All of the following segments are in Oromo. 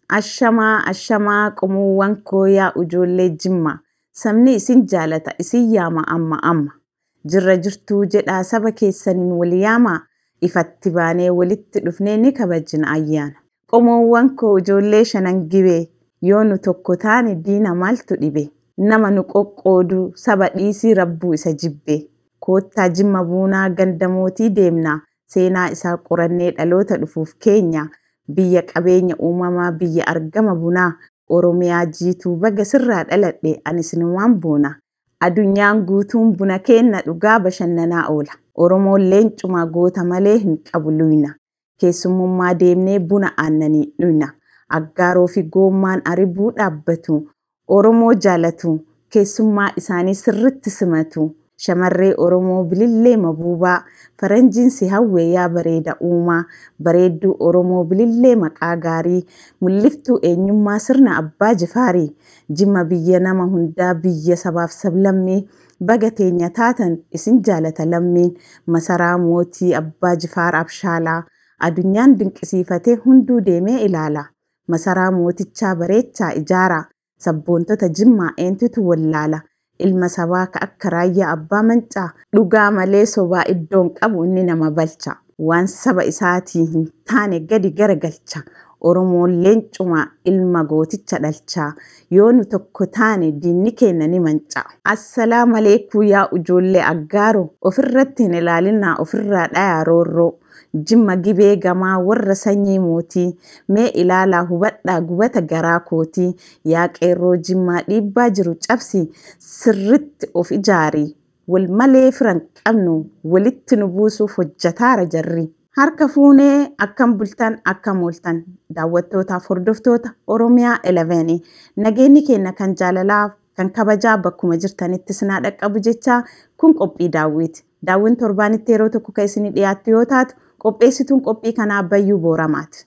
Ashamaa ashamaa qomoowwan koo yaa ijoollee Jimmaa. Sabni isin jaalata isin yaama amma amma. Jirra jirtuu jedhaa saba keessaniin wal yaamaa. Ifatti baanee walitti dhufnee ni kabajina ayyaana. Qomoowwan koo ijoollee shanan gibee yoo nu tokko taane diina maaltu dhibe? Nama nu qoqqoodu saba dhiisii rabbuu isa jibbe. Koottaa Jimma buunaa ganda mootii deemnaa. Seenaa isaa qorannee dhaloota dhufuuf keenya. Biyya qabeenya uumamaa biyya argama bunaa. Oromiyaa jiituu baga sirraa dhaladhe ani sinumaan boona. Addunyaan guutuun buna keenna dhugaa bashannanaa oola. Oromoon leencumaa goota malee hin qabu luyna. Keessummummaa deemnee buna aannanii dhuyna. Aggaaroo fi goommaan aribuu dhaabbatu. Oromoo jaalatu. Keessummaa isaanii sirritti simatu. Shamarree Oromoo bilillee mabuubaa. Faranjiin si hawwee yaa bareeda uumaa. Bareedduu Oromoo bilillee maqaa gaarii. Mul'iftuu eenyummaa sirna abbaa jifaarii. Jimma biyya nama hundaa biyya sabaaf sablammii. Baga teenya taatan isin jaalata lammiin. Masaraa mootii abbaa jifaar abshaalaa. Addunyaan dinqisiifatee hunduu deemee ilaala. Masaraa mootichaa bareechaa ijaaraa. Sabboontota Jimmaa eentutu wallaala. Ilma sabaa ka akka raayyaa abbaa mancaa. Dhugaa malee sobaa iddoon qabu inni nama balcha. Waan saba isaatii hin taane gadi garagalcha. Oromoon leencumaa ilma gooticha dhalchaa. Yoo nu tokko taane diinni keenya ni manca'a. Assalaamu aleekum yaa ijoollee aggaaroo. Ofirratti hin ilaalinaa ofirraa dhayaa roorroo. Jimma gibee gamaa warra sanyii mootii. Mee ilaalaa hubadhaa gubata garaa kootii. Yaa qeerroo Jimmaa dhiibbaa jiru cabsi sirritti of ijaari. Wal malee firan qabnu walitti nu buusuuf hojjataara jarri. Harka fuunee akkam bultan akkam ooltan daawwattootaaf hordoftoota Oromiyaa 11 nageenyi keenya kan jaalalaa kan kabajaa bakkuma jirtanitti sinaa dhaqqabu jechaa kun qophii daawwiiti. Daawwiin torbaanitti yeroo tokko kan isinii dhiyaattu yoo taatu qopheessituun qophii kanaa Bayyuu Booramaati.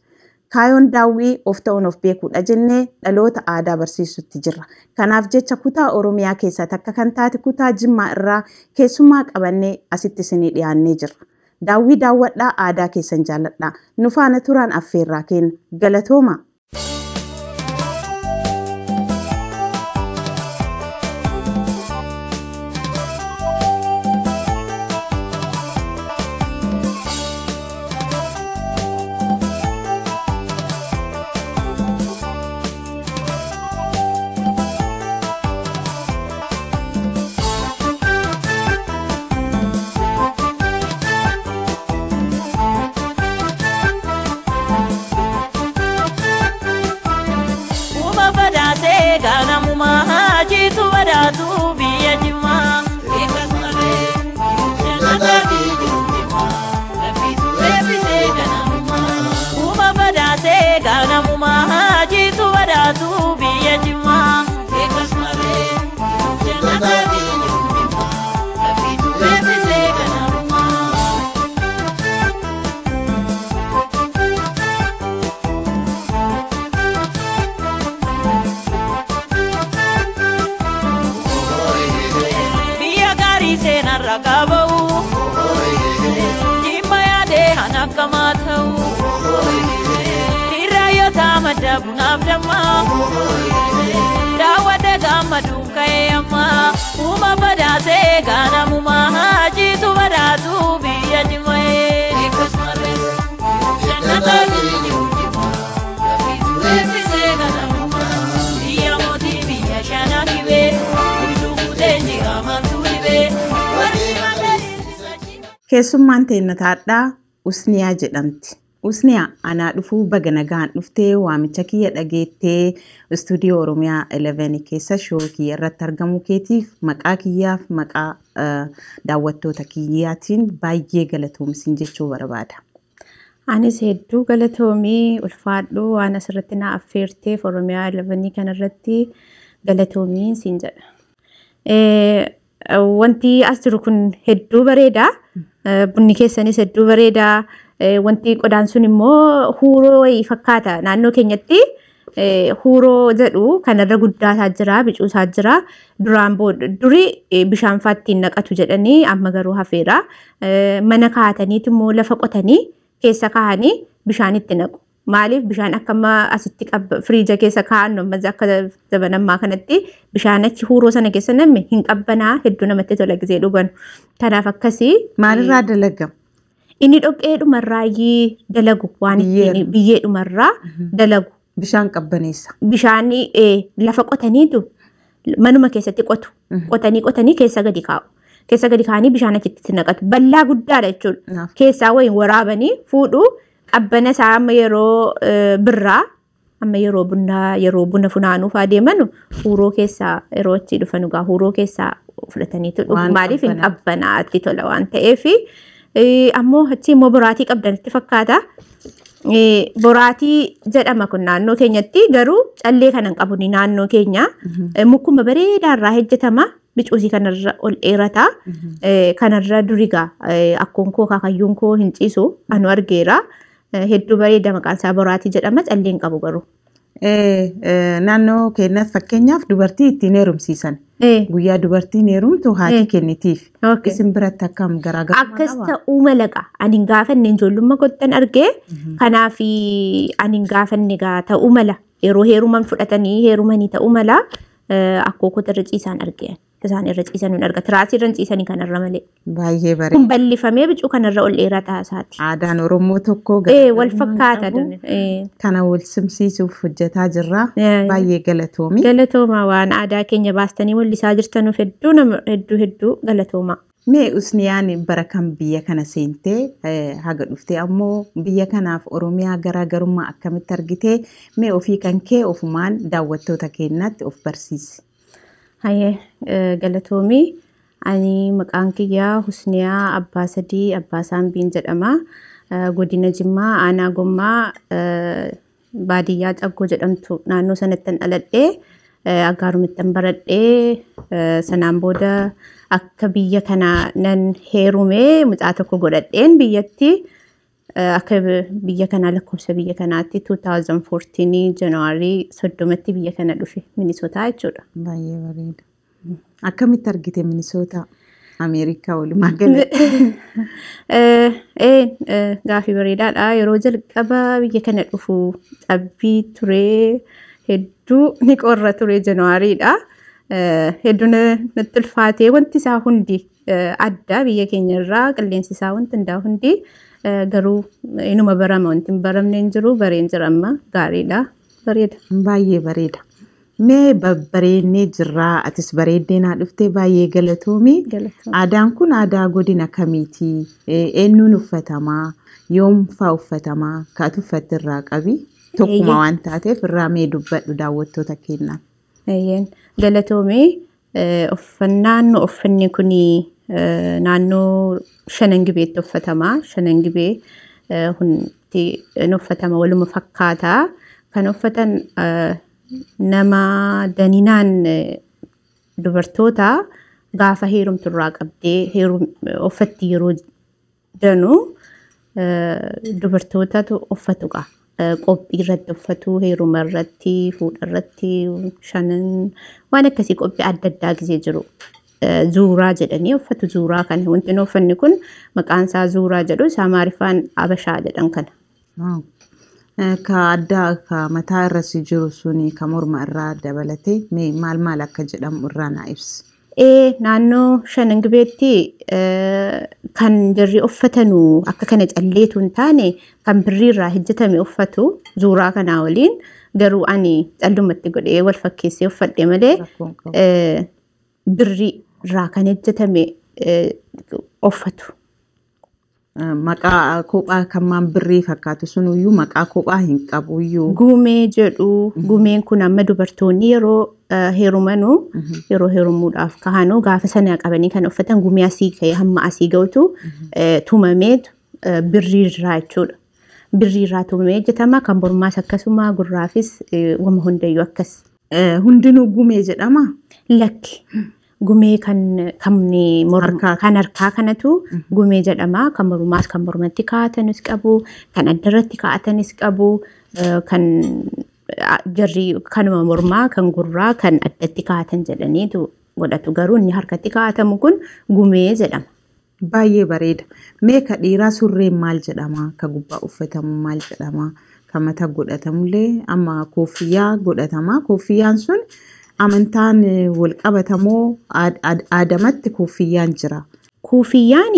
Kaayoon daawwii of ta'uun of beekuudha jennee dhaloota aadaa barsiisutti jirra. Kanaaf jecha kutaa Oromiyaa keessaa takka kan taate kutaa Jimmaa irraa keessummaa qabannee asitti isinii dhiyaannee jirra. Daawwii daawwadhaa aadaa keessan jaalladhaa. Nu faana turaan affeerraa kenna. Galatooma! Uma badhaasee gaanamumaa jiitu badhaatu biyya Jimmaa. Uma badhaasee gaanamumaa jiitu badhaatu biyya Jimmaa. Biyya gaarii seenarra qaba'u. Jimma yaadee han akkamaa ta'u. Hiraayota madda bunaaf dammaa. Daawwadde gammaduun ka'ee ammaa. Uma badhaasee gaanamumaa jiitu badhaatu biyya Jimmaa. Biyya mootii biyya shanan dhibee. Hunduu guutee jira mantuu dhibee. Warri magariisa jima. Keessummaan teenya taadhaa Usniyaa jedhamti. Usniyaa anaa dhufuu baga nagaan dhuftee waamicha kiyya dhageettee istuudiyoo Oromiyaa 11 keessa shoo kiyya irratti argamuu keetiif maqaa kiyyaaf maqaa daawwattoota kiyyaatiin baay'ee galatoomsiin jechuu barbaada. Anis hedduu galatoomii ulfaadhu waan asirratti na affeerteef Oromiyaa 11 kanarratti galatoomii siin jedha. Wanti as jiru kun hedduu bareeda. Bunni keessanis hedduu bareeda. Wanti qodaan sun immoo huuroo wayii fakkaata. Naannoo keenyatti huuroo jedhu kanarra guddaataa jira, bicuusaa jira. Duraan booda duri bishaan fa'aa ittiin naqatu jedhanii amma garuu hafeera. Mana kaa'ataniitu immoo lafa qotanii keessa kaa'anii bishaan itti naqu. Maaliif bishaan akka amma asitti firiija keessa kaa'annu amma akka zabanammaa kanatti bishaan achi huuroo sana keessa namni hin qabbanaa hedduu namatti tola gisee dhugan. Kanaaf akkasii. Maalirraa dalagama? Inni dhoqqeedhumarraayyii dalagu waan ittiin biyyeedhumarraa dalagu. Bishaan qabbaneessa. Bishaan lafa qotaniitu manuma keessatti qotu. Qotanii qotanii keessa gadi kaa'u. Keessa gadi kaa'anii bishaan achitti naqatu. Bal'aa guddaadha jechuudha. Keessaa wayiin waraabanii fuudhu qabbana isaa amma yeroo birraa amma yeroo bunaa yeroo buna funaanuuf adeeman huuroo keessaa yeroo achi dhufan egaa huuroo keessaa fudhataniitu dhugu. Maaliif hin qabbanaatti tola waan ta'eef. Ammoo achi immoo boraatii qabdanitti fakkaata. Boraatii jedhama kun naannoo keenyatti garuu callee kana hin qabu naannoo keenya. Mukkuma bareedaa irraa hojjetama. Bicuusii kanarra ol dheerata. Kanarra durigaa akkoon koo akaakayyuun koo hin ciisu anu argeera. Hedduu bareeda maqaan isaa boraatii jedhama callee hin qabu garuu. Naannoo keenyatti fakkeenyaaf dubartii ittiin heerumsiisan. Guyyaa dubartiin heerumtu haati kennitiif. Isin biratti akkam garaagarummaa qaba? Akkas ta'uu malaqa. Ani hin gaafanne ijoollummaa kottan argee kanaaf ani hin gaafanne gaa ta'uu mala. Yeroo heeruman fudhatanii heerumanii ta'uu mala akkoo koota irra ciisaan argee. Isaan irra ciisan hin arga. Tiraasii irra ciisanii kanarra malee. Baay'ee bareeda. Kun bal'ifamee bicuu kanarra ol dheeraa isaati. Aadaan Oromoo tokko wal fakkaata. Kana wal simsiisuuf hojjetaa jirra. Baay'ee galatoomi. Galatooma waan aadaa keenya baastanii mul'isaa jirtanuuf hedduu nama hedduu hedduu galatooma. Mee Usniyaan bara kam biyya kana seentee haga dhuftee ammoo biyya kanaaf Oromiyaa garaagarummaa akkamitti argitee mee ofii kan kee ofumaan daawwattoota keenyatti of barsiisi. Hayyee galatoomii ani maqaan kiyyaa Husniyaa Abbaa Sadii Abbaa Saambiin jedhama. Godina Jimmaa Aanaa Gommaa baadiyyaa Caggoo jedhamtu naannoo sanatti dhaladhee aggaarumittan baradhee sanaan booda akka biyya kanaa nan heerumee mucaa tokko godhadheen biyyatti akka biyya kanaa lakkoofsa biyya kanaatti 2014 Januwaarii 30tti biyya kana dhufe Minisootaa jechuudha. Baay'ee bareeda. Akkamitti argite Minisootaa? Ameerikaa walumaa galatti. Gaaffii bareedaadha. Yeroo jalqaba biyya kana dhufu cabbii ture hedduu ni qorra ture Januwaariidha. Hedduu natti ulfaatee wanti isaa hundi adda biyya keenya irraa qilleensi isaa wanti hundaa hundi garuu inuma barama wanti hin baramne hin jiru bareen jira amma gaariidha bareeda. Baay'ee bareeda. Mee babbareennee jirraa atis bareeddee naa dhuftee baay'ee galatoomi. Aadaan kun aadaa godina kamiiti? Eenyuun uffatamaa? Yoom fa'aa uffatamaa? Kaatu uffatte irraa qabi? Tokkuma waan taateef irraa mee dubbadhu daawwattoota keenyaaf. Galatoomii uffannaan uffanni kun naannoo shanan gibeetti uffatama. Shanan gibee hundi uffatama waluma fakkaata. Kan uffatan nama daninaan dubartoota gaafa heerumtu irraa qabdee uffatti yeroo danu dubartootatu uffatu qaba. Qophii irratti uffatu, heeruma irratti, fuudha irratti, shanan waan akkasii qophii adda addaa gisee jiru. Zuuraa jedhanii uffatu zuuraa kana. Wanti nu uffanni kun maqaan isaa zuuraa jedhu isaa Amaariffaan Abashaa jedhan kana. Ka addaa ka mataa irra si jiru suni ka morma irraa dabalatee mee maal maal akka jedhamu irraa naa ibsi. Naannoo shanan gibeetti kan jarri uffatanu akka kana calleetu hin taane kan birrii irraa hojjetame uffatu zuuraa kanaa waliin garuu ani callumatti godhee wal fakkeessee uffadhe malee birrii irraa kan hojjetame uffatu. Maqaa kophaa kan maan birrii fakkaatu sunuyyuu maqaa kophaa hin qabuyyuu. Gumee jedhu gumeen kun amma dubartoonni yeroo heerumanu yeroo heerumuudhaaf kahanuu gaafa sana qabanii kan uffatan gumee asii ka'ee hamma asii ga'utu tumamee birrii irraa jechuudha. Birrii irraa tumamee hojjetama kan mormaas akkasuma gurraafis wama hundayyuu akkas. Hundinuu gumee jedhama? Lakki. Gumee kan harkaa kanatu gumee jedhama. Kan mormaas kan mormatti kaa'atanis qabu, kan addarratti kaa'atanis qabu, kan jarri kanuma mormaa, kan gurraa, kan addatti kaa'atan jedhaniitu godhatu. Garuu inni harkatti kaa'atamu kun gumee jedhama. Baay'ee bareeda. Mee ka dhiiraa surreen maal jedhama? Ka gubbaa uffatamu maal jedhama? Kan mataa godhatamullee amma koffiyyaa godhatama. Koffiyyaan sun amantaan wal qabatamoo aadamatti koffiyyaan jira. Kuufiyyaan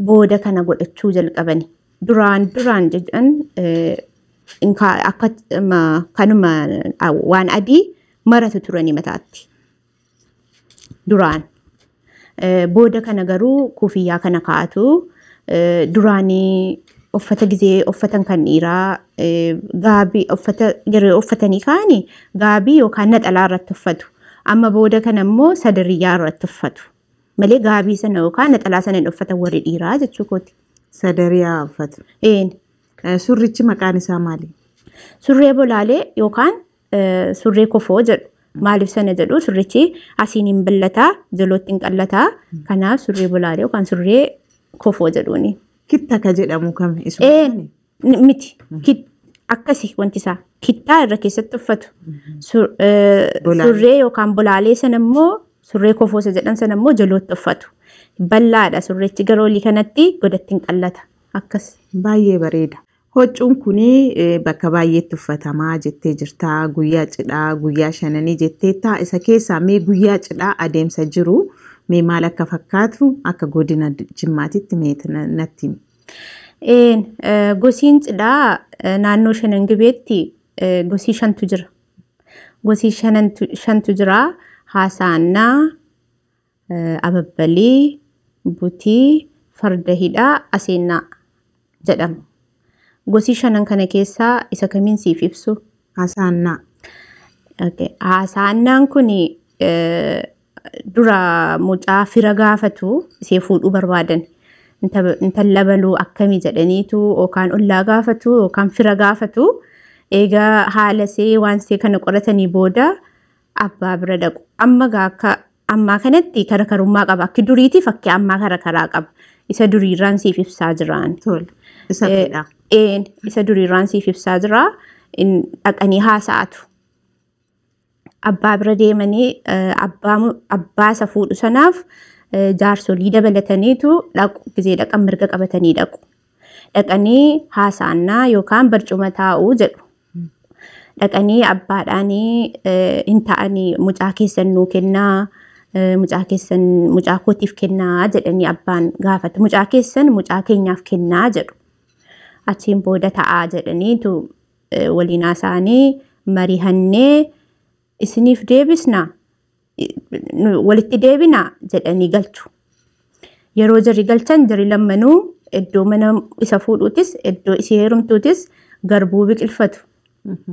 booda kana godhachuu jalqabani. Duraan duraan jedhan akka kanuma waan adii maratu turani mataatti. Duraan. Booda kana garuu kuufiyyaa kana kaa'atu. Duraanii uffata gizee uffatan kan dhiiraa gaabii uffata yeroo uffatanii kaa'anii gaabii yookaan naxalaa irratti uffatu. Amma booda kana immoo sadariyyaa irratti uffatu. Malee gaabii sana yookaan naxalaa sana hin uffatan warri dhiiraa jechuu kooti. Sadariyaa uffatu. Een. Surrichi maqaan isaa maali? Surree bolaalee yookaan surree kofoo jedhu. Maaliif sana jedhu surrichi asiin hin ballataa, jalootti hin qallataa. Kanaaf surree bolaalee yookaan surree kofoo jedhuuni. Kitta ka jedhamu kami? Een miti. Akkasi wanti isaa. Kittaa irra keessatti uffatu. Surree yookaan bolaalee sana immoo surree kofoo isa jedhan sana immoo jalootti uffatu. Bal'aadha surrichi gara olii kanatti godatti hin qallata. Akkas. Baay'ee bareeda. Huccuun kuni bakka baay'eetti uffatamaa jettee jirta. Guyyaa cidhaa, guyyaa shananii jetteetta. Isa keessaa mee guyyaa cidhaa adeemsa jiru mee maal akka fakkaatu akka godina Jimmaatitti mee natti himi. Gosiin cidhaa naannoo shanan gibeetti gosii shantu jira. Gosii shantu jira. Haasaannaa, Ababbalii, Butii, Farda hidhaa, Aseennaa jedhama. Gosii shanan kana keessaa isa kamiin siif ibsu? Haasaannaa. Haasaannaan kun dura mucaa fira gaafatu isee fuudhuu barbaadan. Intala baluu akkamii jedhaniitu yookaan ollaa gaafatu yookaan fira gaafatu. Egaa haala see waan see kana qoratanii booda abbaa bira dhaqu. Amma akka ammaa kanatti karakarummaa qaba. Akki duriitiif akki ammaa karakaraa qaba. Isa duriirraan siif ibsaa jiraan. Isa fedha. Isa duriirraan siif ibsaa jira. Dhaqanii haasa'atu. Abbaa bira deemanii abbaa isa fuudhu sanaaf jaarsolii dabalataniitu dhaqu. Gizee dhaqan mirga qabatanii dhaqu. Dhaqanii haasa'annaa yookaan barcuma taa'uu jedhu. Dhaqanii abbaadhaanii hin ta'anii mucaa keessan nuu kennaa, mucaa keessan mucaa kootiif kennaa jedhanii abbaan gaafata. Mucaa keessan mucaa keenyaaf kennaa jedhu. Achiin booda ta'aa jedhaniitu waliin haasa'anii marihannee isiniif deebisnaa walitti deebinaa jedhanii galchu. Yeroo jarri galchan jarri lammanuu iddoo mana isa fuudhuutis iddoo isii heerumtuutis garbuu biqilfatu.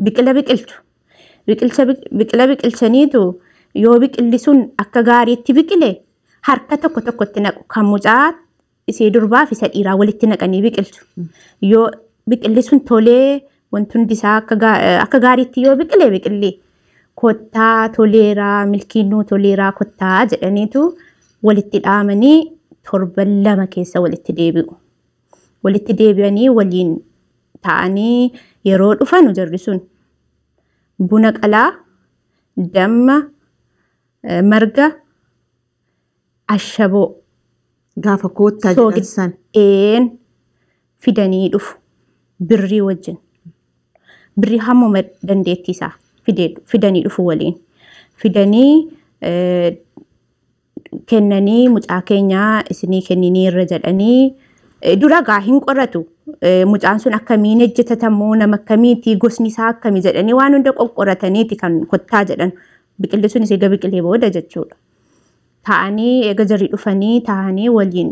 Biqila biqilchu. Biqila biqilchaniitu yoo biqilli sun akka gaariitti biqile harka tokko tokkotti naqu. Kan mucaa isee durbaaf isa dhiiraa walitti naqanii biqilchu. Yoo biqilli sun tolee wanti hundi isaa akka gaariitti yoo biqile biqilli kottaa toleeraa milkiinuu toleeraa kottaa jedhaniitu walitti dhaamanii torban 2 keessa walitti deebi'u. Walitti deebi'anii waliin ta'anii yeroo dhufanu jarri sun buna qalaa, damma, marga, ashaboo Gaafa koottaa jedhan san. Fidanii dhufu birrii wajjin. Birrii hammuma dandeettii isaa fidanii dhufu waliin. Fidanii kennanii mucaa keenyaa isinii kenninii irra jedhanii dura gaa hin qoratu. Mucaan sun akkamiin hojjetatamoo nama akkamiiti gosni isaa akkamii jedhanii waan hunda qoqqorataniiti kan kottaa jedhan. Biqilli sunis eega biqilee booda jechuudha. Taa'anii eega jarri dhufanii taa'anii waliin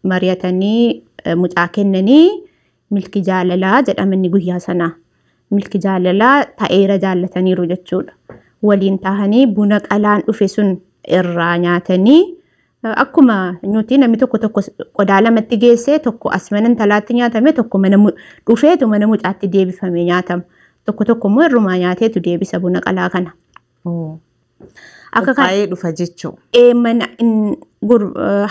mari'atanii mucaa kennanii milki jaalalaa jedhama inni guyyaa sanaa. Milki jaalalaa ta'eera jaallataniiru jechuudha. Waliin taa'anii buna qalaan dhufe sun irraa nyaatanii akkuma nuti namni tokko tokko qodaa lamatti geessee tokko as mana intalaatti nyaatame tokko mana dhufeetu mana mucaatti deebifamee nyaatama. Tokko tokko immoo irrumaa nyaateetu deebisa buna qalaa kana. Akka qophaa'ee dhufa jechuudha. Mana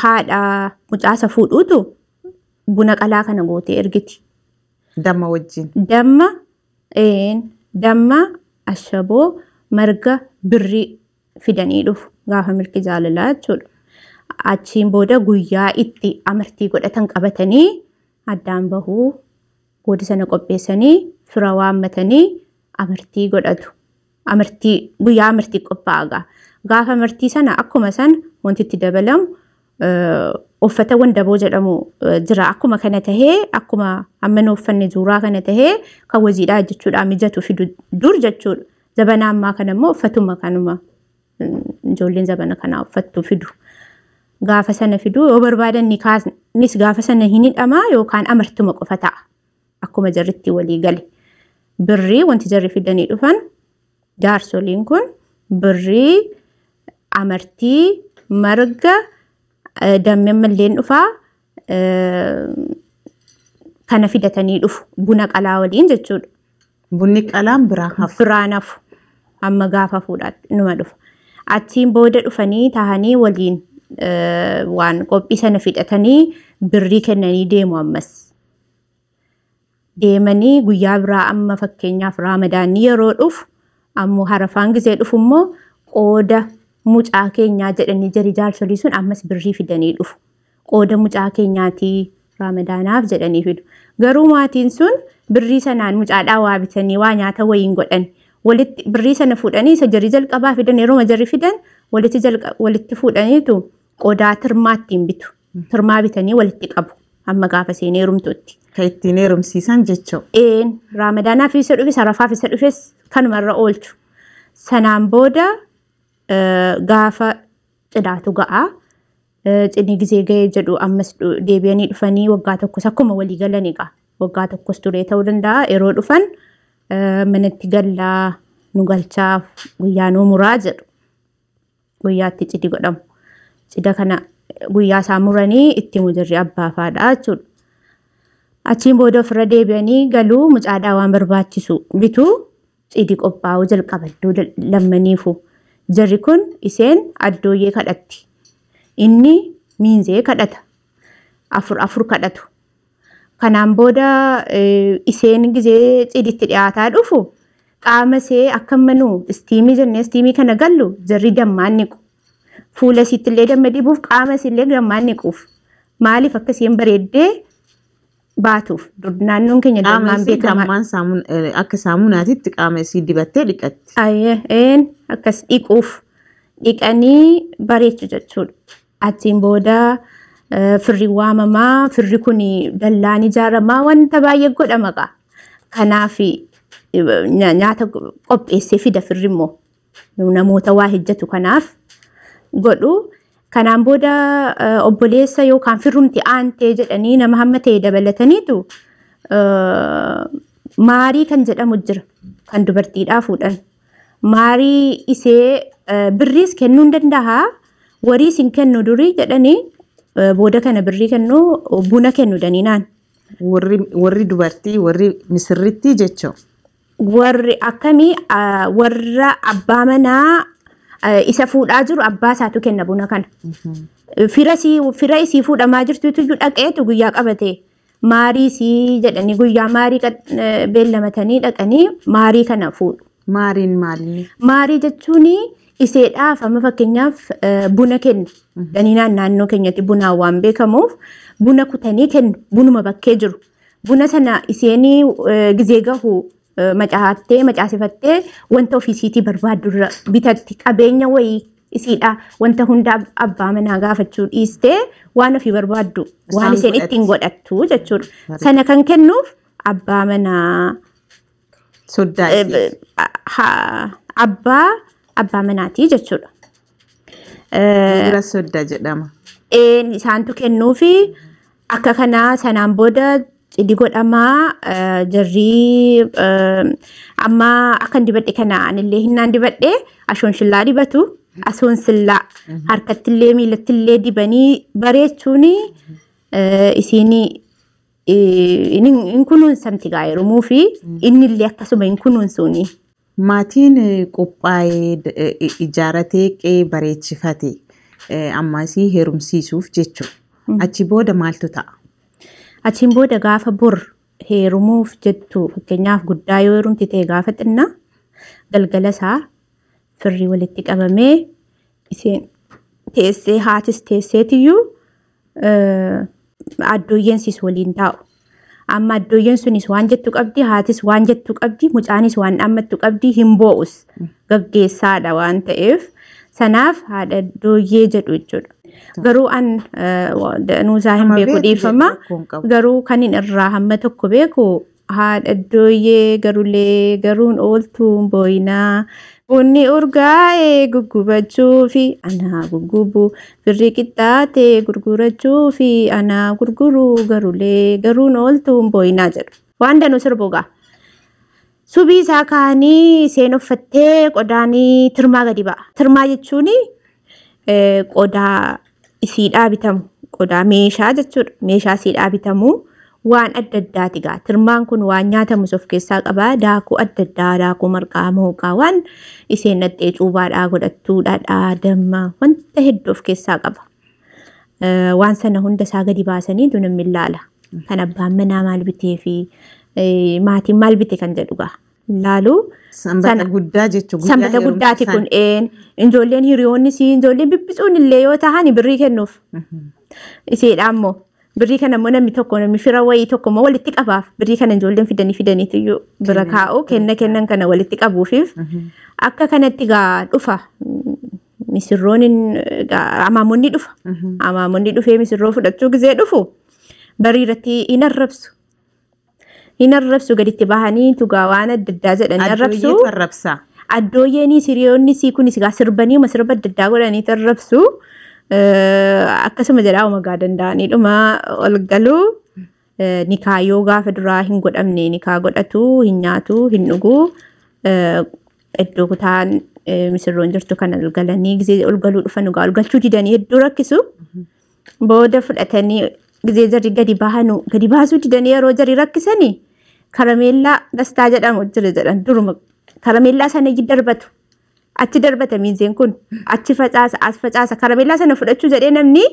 haadha mucaasa fuudhuutu buna qalaa kana gootee ergiti. Damma wajjin. Damma, ashaboo, marga, birrii fidanii dhufu gaafa milki jaalalaa jechuudha. Achiin booda guyyaa itti amartii godhatan qabatanii addaan bahuu booda sana qopheessanii Fira waammatanii amartii godhatu. Amartii guyyaa amartii qophaa'a. Gaafa amartii sana akkuma sana wanti itti dabalamu uffata wandaboo jedhamu jira. Akkuma kana tahee akkuma amma nu uffanne zuuraa kana tahee kan hojiidhaa jechuudha mijatu fidu dur jechuudha. Zabana ammaa kana immoo uffatuma kanuma ijoolleen zabana kanaa uffattu fidu. Gaafa sana fidu yoo barbaadan nikaasnis gaafa sana hin hidhamaa yookaan amartuma qofa ta'a. Akkuma jarritti walii gale. Birrii wanti jarri fidanii dhufan jaarsoliin kun birrii, amartii, marga, dammi ammallee dhufaa kana fidatanii dhufu buna qalaa waliin jechuudha. Bunni qalaan biraan hafu. Biraan hafu amma gaafa fuudhaatti numa dhufa. Achiin booda dhufanii taa'anii waliin waan qophii sana fixatanii birrii kennanii deemu ammas. Deemanii guyyaa biraa amma fakkeenyaaf raamadaanni yeroo dhufu ammoo harafaan gisee dhufu immoo qooda mucaa keenyaa jedhanii jari jaarsolii sun ammas birrii fidanii dhufu. Qooda mucaa keenyaatii raamadaanaaf jedhanii fidu. Garuu maatiin sun birrii sanaan mucaadhaa waa bitanii waa nyaata wayiin godhan. Walitti birrii sana fuudhanii isa jarri jalqabaa fidan yeroo jarri fidan walitti fuudhaniitu qodaa tirmaa ittiin bitu. Tirmaa bitanii walitti qabu amma gaafa seenee heerumtuutti. Kan ittiin heerumsiisan jechuudha. Een raamadaanaaf isa dhufes harafaaf isa dhufes kanumarra oolchu. Sanaan booda gaafa cidhaatu ga'a. Cidhi gisee ga'ee jedhu ammas deebi'anii dhufanii waggaa tokkos akkuma walii galanii ga'a. Waggaa tokkos turee ta'uu danda'a. Yeroo dhufan manatti gallaa nu galchaaf guyyaa nu muraa jedhu. Guyyaatti cidhi godhamu. Cidha kana guyyaa isaa muranii itti mujarri abbaa faadha jechuudha. Achiin booda ofirra deebi'anii galuu mucaadhaa waan barbaachisu bituu cidhi qophaa'uu jalqaba iddoo lammaniifu. Jarri kun isheen addooyyee kadhatti. Inni miinzee kadhata. Afur afur kadhatu. Kanaan booda isheen gisee cidhitti dhiyaataa dhufu qaama ishee akka manuu istiimii jennee istiimii kana gallu jarri dammaan niqu. Fuula isiittillee damma dibuuf qaama isiillee dammaan niquuf. Maaliif akka isheen bareeddee baatuuf naannoon keenya dammaan beekamaa. Qaama akka saamunaatitti qaama isii dibattee dhiqatti. Ayyee akkas dhiquuf dhiqanii bareechu jechuudha. Achiin booda firri waamamaa firri kun dallaan ijaaramaa wanta baay'ee godhama gaa. Kanaaf nyaata qopheessee fida firri immoo namoota waa hojjetu kanaaf godhu. Kanaan booda obboleessa yookaan firrumti aantee jedhanii nama hamma ta'e dabalataniitu maarii kan jedhamu jira kan dubartiidhaa fuudhan. Maarii isee birriis kennuu hin danda'a. Wariis hin kennu durii jedhanii booda kana birrii kennu buna kennu daniinaan. Warri dubartii warri misirrittii jechuun. Warri akkamii warra abbaa manaa isa fuudhaa jiru abbaa isaatu kenna buna kana. Fira isii fuudhamaa jirtutu dhaqeetu guyyaa qabate. Maarii isii jedhanii guyyaa maarii beellamatanii dhaqanii maarii kana fuudhu. Maariin maali? Maarii jechuun iseedhaaf amma fakkeenyaaf buna kennu. Daniinaan naannoo keenyatti bunaan waan beekamuuf buna kutanii kennu bunuma bakkee jiru. Buna sana isheen gizee gahu macaattee macaasifattee wanta ofiisiitii barbaaddu irra bitatti qabeenya wayii isiidha wanta hunda abbaa manaa gaafachuu dhiistee waan ofii barbaaddu waan isheen ittiin godhattu jechuudha. Sana kan kennuuf abbaa manaa Soddaa abbaa manaatii jechuudha. Bira soddaa jedhama. Isaantu kennuufi akka kanaa sanaan booda cidhi godhamaa jarri amma akkan dibadhe kana anillee hinnaan dibadhe ashoonshillaa dibatu asoonsillaa harkattillee miilattillee dibanii bareechuun isiin hin kunuunsamti gaa heerumuu fi innillee akkasuma hin kunuunsuuni. Maatiin qophaa'ee ijaaratee qe'ee bareechifate ammasii heerumsiisuuf jechuudha. Achi booda maaltu ta'a? Achiin booda gaafa bor heerumuuf jettu fakkeenyaaf guddaa yoo heerumti ta'e gaafa xinnaa galgala isaa firri walitti qabamee isheen teessee haatis teesseetiyyuu addooyyeen siis waliin taa'u. Amma addooyyeen sunis waan jettu qabdi, haatis waan jettu qabdi, mucaanis waan dhaammattu qabdi, hin boo'us. Gaggeessaadha waan ta'eef sanaaf haadha addooyyee jedhu jechuudha. Garuu an nuusaa hin Amma beeku beektu dhiifama. jedhu rakkoon qabu. Garuu kan hin irraa hamma tokko beeku haadha addooyyee garulee garuun ooltuun booyinaa. Bunni urgaa'ee guggubachuu fi anaa guggubu birri qixxaatee gurgurachuu fi anaa gurguruu garulee garuun ooltuun booyinaa jedhu. Waan danuu sirbugaa. Subii isaa kaanii isheen uffattee qodaanii tirmaa gadi ba'a. Tirmaa jechuun qodaa isiidhaa bitamu. Qodaa meeshaa jechuudha. Meeshaa isiidhaa bitamu waan adda addaati gaa. Tirmaan kun waan nyaatamus of keessaa qaba. Daakuu adda addaa, daakuu marqaa, mooqaa, waan isheen dhattee cuubaadhaa godhattuu, dhadhaa, damma, wanta hedduu of keessaa qaba. Waan sana hunda isaa gadi baasanii namni ilaala. Kan abbaan manaa maal bitee fi maatiin maal bite kan jedhu gaa. Ilaalu. Sanbata Sana- guddaa jechuun guyyaa Sanbata heerumsa guddaati sana. kun een ijoolleen hiriyoonni si ijoolleen bibbisuun illee yoo tahan birrii kennuuf. Iseedha ammoo birrii kana immoo namni tokko namni fira wayii tokko immoo walitti qabaaf birrii kana ijoolleen fidanii fidaniitu iyyuu bira kaa'u kenna kennan kana walitti qabuufiif akka kanatti gaa dhufa. Misirroon amaamonni dhufa. Amaamonni dhufee misirroo fudhachuu gizee dhufu barii irratti hin arrabsu. Hin arrabsu gaditti bahanii tugaa waan adda addaa jedhanii arrabsu. Addooyyeetu arrabsa. Addooyyeenis hiriyoonni sii kunis egaa sirbanii sirba adda addaa godhanii arrabsu. Akkasuma jedhaa umagaa danda'aniidhuma ol galuu. Nikaa yoo gaafa duraa hin godhamne nikaa godhatu, hin nyaatu, hin dhuguu. Iddoo kutaan misirroon jirtu kana ol galanii gizee ol galuu dhufan egaa ol galchuu didanii hedduu rakkisu. Booda fudhatanii gizee jarri gadi bahanu gadi baasuu didanii yeroo jarri rakkisanii karameellaa dastaa jedhamu jira jedhan duruma karameellaa sana iji darbatu. Achi darbata miinzeen kun achi facaasa as facaasa karameellaa sana fudhachuu jedhee namni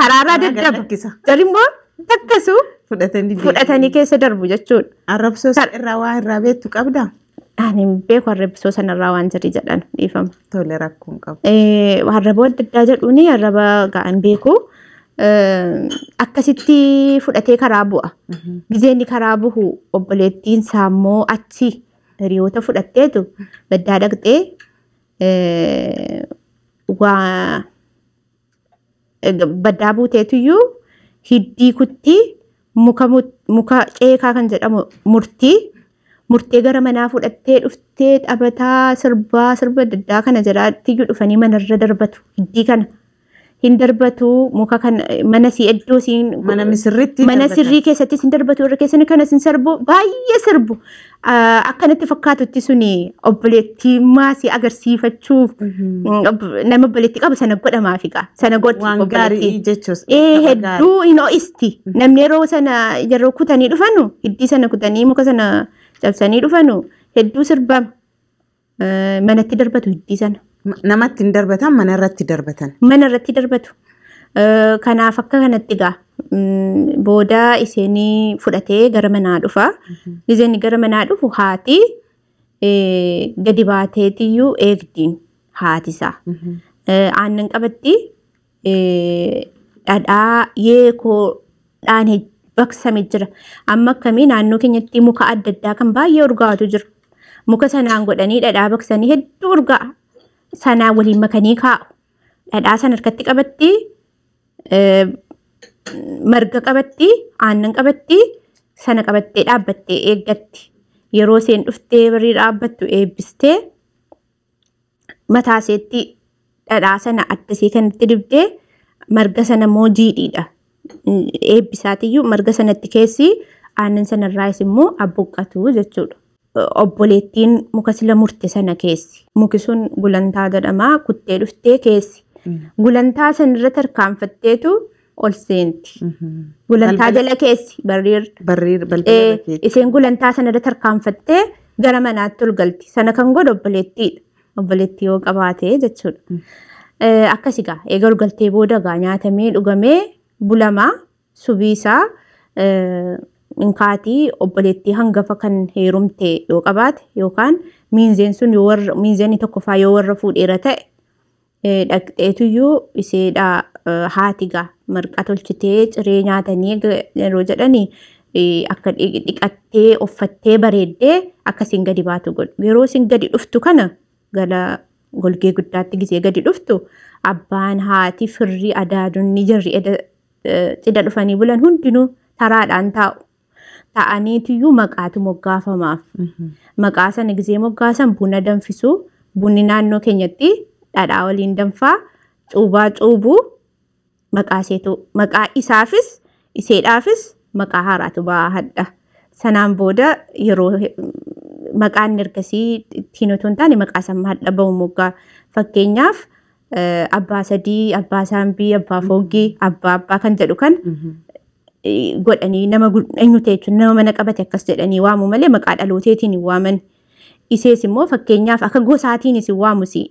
karaarraa Karaa gad daddaba. lakkisa. Jarri immoo takkasu Fudhatanii deemu. fudhatanii keessa darbu jechuudha. Arrabsoo irraa waa irraa beektu qabdaa? Ani hin beeku arrabsoo sanarraa waan jarri jedhan dhiifama. Tole rakkoon qabu. Arraba adda addaa jedhuuni arraba ga'an beeku. Akkasitti fudhatee karaa bu'a. Gizeenni karaa buhu obboleettiin isaa immoo achi hiriyoota fudhatteetu baddaa dhaqxee waa baddaa buuteetuyyuu hiddii kutti muka ceekaa kan jedhamu murtii murtee gara manaa fudhattee dhuftee taphataa sirbaa sirba adda addaa kana jalaatti dhufanii manarra darbatu hiddii kana. Hin darbatu muka kana mana sii iddoo siin Mana misirriitti mana darbatan. sirrii keessattis hin darbatu irra keessan kanas hin sarbu baay'ee sirbu. Akkanatti fakkaatutti suni obboleettii maasii agarsiifachuuf nama obboleettii qabu sana godhamaaf egaa sana godhi Waan gaarii jechuus. Hedduu hin ho'isti. Namni yeroo sana yeroo kutanii dhufanu hiddii sana kutanii muka sana cabsanii dhufanu hedduu sirbama. Manatti darbatu hiddii sana. Namatti hin darbatan mana irratti darbatan. Mana irratti darbatu. Kanaaf akka kanatti egaa booda isheenii fudhatee gara manaa dhufa. Isheen gara manaa dhufu haati gadi baateetiyyuu eegdiin haati isaa. Aannan qabatti dhadhaa yeekoodhaan baqsame jira. Amma akkamii naannoo keenyatti muka adda addaa kan baay'ee urgaa'atu jira. Muka sanaan godhanii dhadhaa baqsanii hedduu urgaa'a. Sanaan waliin makanii kaa'u. Dhadhaa sana harkatti qabatti, marga qabatti, aannan qabatti, sana qabattee dhaabbattee eeggatti. Yeroo isheen dhuftee barii dhaabbattu eebbistee mataa isheetti dhadhaa sana adda ishee kanatti dibdee marga sana immoo jiidhiidha. Eebbisaatiyyuu marga sanatti keessi aannan sanarraas immoo abbuqqatu jechuudha. Obboleettiin muka sila murte sana keessi. Muki sun gulantaa jedhama. Kuttee dhuftee keessi. Gulantaa sanarra tarkaanfatteetu ol seenti. Gulantaa jala keessi barriir. Barriir balbala keessi. Isheen gulantaa sanarra tarkaanfattee gara manaatti ol galti. Sana kan godhu obboleettiidha. Obboleettii yoo qabaate jechuudha. Akkas egaa eega ol galtee booda egaa nyaatamee dhugamee bulamaa subiisaa inkaatii obboleettii hangafa kan heerumte yoo qabaate yookaan miinzeen sun yoo warra miinzeen tokkoffaa yoo warra fuudheera ta'e dhaqxeetuyyuu isheedha haati gaa marqa tolchitee ciree nyaatanii yeroo jedhanii Akka dhiqattee uffattee bareeddee akkasiin gadi baatu godhu. Yeroo isin gadi dhuftu kana gala golgee guddaatti gisee gadi dhuftu abbaan, haati, firri, adaadonni jarri cidha dhufanii bulan hundinuu taraadhaan taa'u. Taa'aniitiyyuu maqaatu moggaafamaaf. Maqaa sana gisee moggaasan buna danfisuu, bunni naannoo keenyatti dhadhaa waliin danfaa, cuubaa cuubuu, maqaa iseetu maqaa isaafis iseedhaafis maqaa haaraatu ba'aa hadha. Sanaan booda yeroo maqaan ergasii ittiin otoo hin taane maqaa sana hadha ba'u moggaa. Fakkeenyaaf abbaa sadii, abbaa saambii, abbaa foggii, abbaa abbaa kan jedhu kan godhanii nama eenyu ta'e jechuun nama mana qabate akkas jedhanii waamu malee maqaa dhalooteetiin hin waaman. Isees immoo fakkeenyaaf akka gosaatiinis hin waamusi.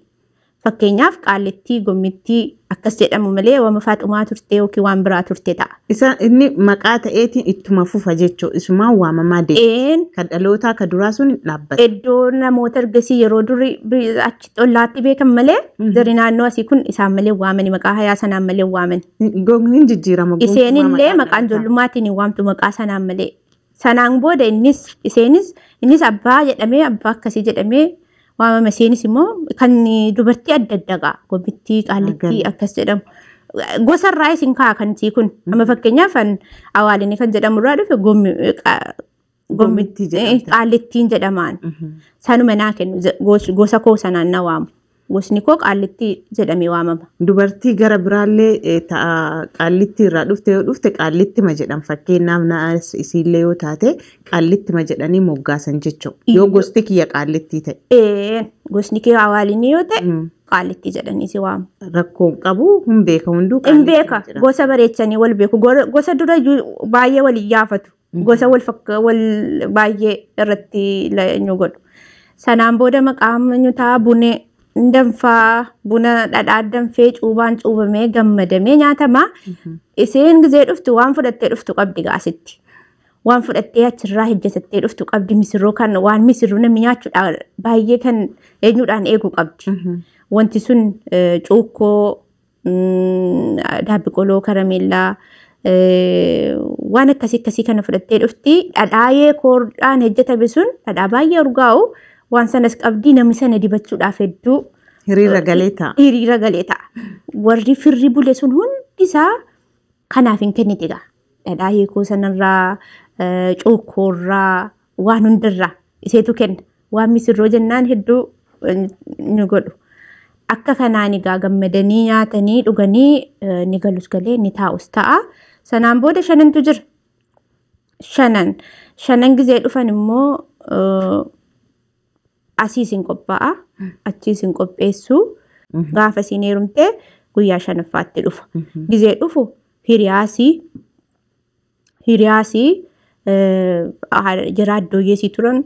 Fakkeenyaaf qaallittii, gommittii akkas jedhamu malee waan faaxumaa turte yookiin waan biraa turte ta'a. Isa inni maqaa ta'eetiin ittuma fufa jechuudha. Isumaan waamamaa deema. Een Kan dhalootaa kan duraa sun hin dhaabbatu. Iddoo namoota ergasii yeroo durii achi ollaatti beekan malee jarri naannoo asii kun isaan malee waamani, maqaa hayaa sanaan malee waamani. Hin jijjiirama. Isheen gonkumaa illee maqaa maqaan dhalootaa. ijoollumaatiin hin waamtu maqaa sanaan malee. Sanaan booda innis isheenis innis abbaa jedhamee, abbaa akkasii jedhamee waamama. Isheenis immoo kan dubartii adda adda ga'a. Gomittii, qaallittii akkas jedhamu. Gosa irraa isin kaa'a kan isii kun. Amma fakkeenyaaf an awaalinii kan jedhamu irraa dhufe Gomittii jedhamte. Qaallittiin jedhamaan. Sanuma naa kennu, gosa koo sanaan na waamu. Gosni koo qaallittii jedhamee waamama. Dubartii gara biraallee ta'a qaallittii irraa dhufte yoo dhufte qaallittima jedhan, fakkeenyaaf naas isiillee yoo taate qaallittima jedhanii moggaasan jechuudha. Yoo gosti kiyya qaallittii ta'e. Gosni kee awaalinii yoo ta'e qaallittii jedhanii si waamu. Rakkoon qabu hin beeka hunduu Hin qaallittima beeka, jedhama. gosa bareechanii wal beeku. Gosa dura iyyuu baay'ee wal iyyaafatu. Gosa wal fakka wal baay'ee irratti eenyu godhu. Sanaan booda maqaan eenyu ta'a, buna danfaa, buna dhadhaa danfee, cuubaan cuubamee, gammadamee nyaatama. Isheen gizee dhuftu waan fudhattee dhuftu qabdi gaasitti. Waan fudhattee achirraa hojjetattee dhuftu qabdi, misirroo kan waan misirroo namni nyaachuudhaan baay'ee kan eenyuudhaan eegu qabdi. Wanti sun cuukkoo, daabbi qoloo, karameellaa, waan akkasii akkasii kana fudhattee dhufti. Dhadhaa koordhaan hojjetame sun dhadhaa baay'ee urgaa'u waan sanas qabdi, namni sana dibachuudhaaf hedduu Hiriira galee ta'a. Hiriira galee ta'a. Warri firri bule sun hundisaa kanaaf hin kennite egaa. Dhadhaa hiikoo sanarraa, cuukkoorraa, waan hundarraa iseetu kenna. Waan misirroo jennaan hedduu ni godhu. Akka kanaan egaa gammadanii nyaatanii dhuganii ni galus galee ni taa'us ta'a. Sanaan booda shanantu jira. Shanan. Shanan gizee dhufan immoo asiis hin qophaa'a. Achiis hin qopheessu. Gaafa isiin heerumtee guyyaa shanaffaatti dhufa. Gizee dhufu hiriyaasii jara addooyyeesii turan,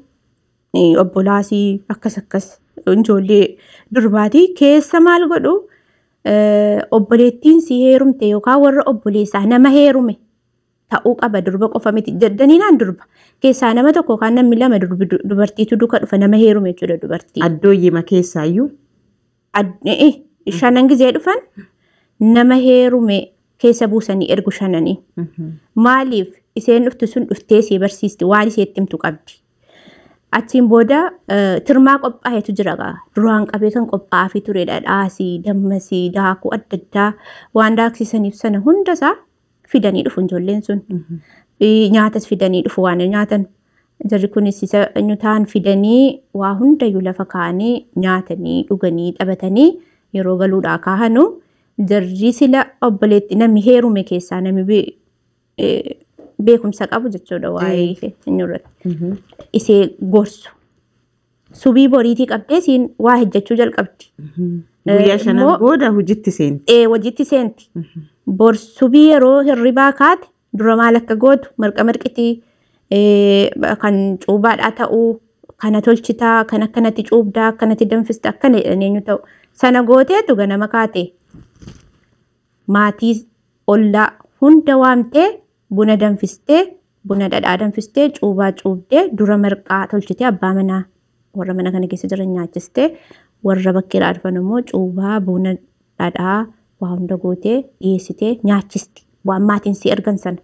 obbolaasii akkas akkas ijoollee durbaatii keessa maal godhu, obboleettiin si heerumte yookaan warra obboleessaa nama heerume ta'uu qaba, durba qofa miti jeddaniinaan, durba keessaa nama tokko yookaan namni lama dubartiitu duka dhufa, nama heerume jechuudha dubartii. Addooyyima keessaayyuu. Shanan gizee dhufan nama heerume keessa buusanii ergu shananii. Maaliif isheen dhuftu sun dhuftee si barsiisti, waan isheetti himtu qabdi. Achiin booda tirmaa qophaa'etu jira gaa. Duraan qabee kan qophaa'aafii ture, dhadhaasii, dammasii, daakuu adda addaa waan daaksisaniif sana hundasaa fidanii dhufu ijoolleen sun. Nyaatas fidanii dhufu, waan nyaatan. Jarri kunis isa eenyu ta'an fidanii waa hundayyuu lafa kaa'anii nyaatanii dhuganii taphatanii yeroo galuudhaa kaahanu jarri sila obboleetti namni heerume keessaa namni beekumsa qabu jechuudha waa'ee eenyu irratti. Isee gorsu. Subii boriitii qabdee siin waa hojjechuu jalqabdi. Guyyaa shanan booda hojiitti seenti. Ee, hojiitti seenti. Bor subii yeroo hirribaa kaate dura maal akka gootu, marqa marqitii kan cuubaadhaa ta'uu kana tolchitaa, kan akkanatti cuubdaa, akkanatti danfista, akkana jedhanii eenyu ta'u sana gooteetu ganama kaate maatii ollaa hunda waamtee buna danfistee, buna dhadhaa danfistee, cuubaa cuubdee, dura marqaa tolchitee abbaa manaa warra mana kana keessa jiran nyaachistee, warra bakkeedhaa dhufan immoo cuubaa, buna dhadhaa waa hunda gootee dhiyeessitee nyaachisti waan maatiin si ergan sana.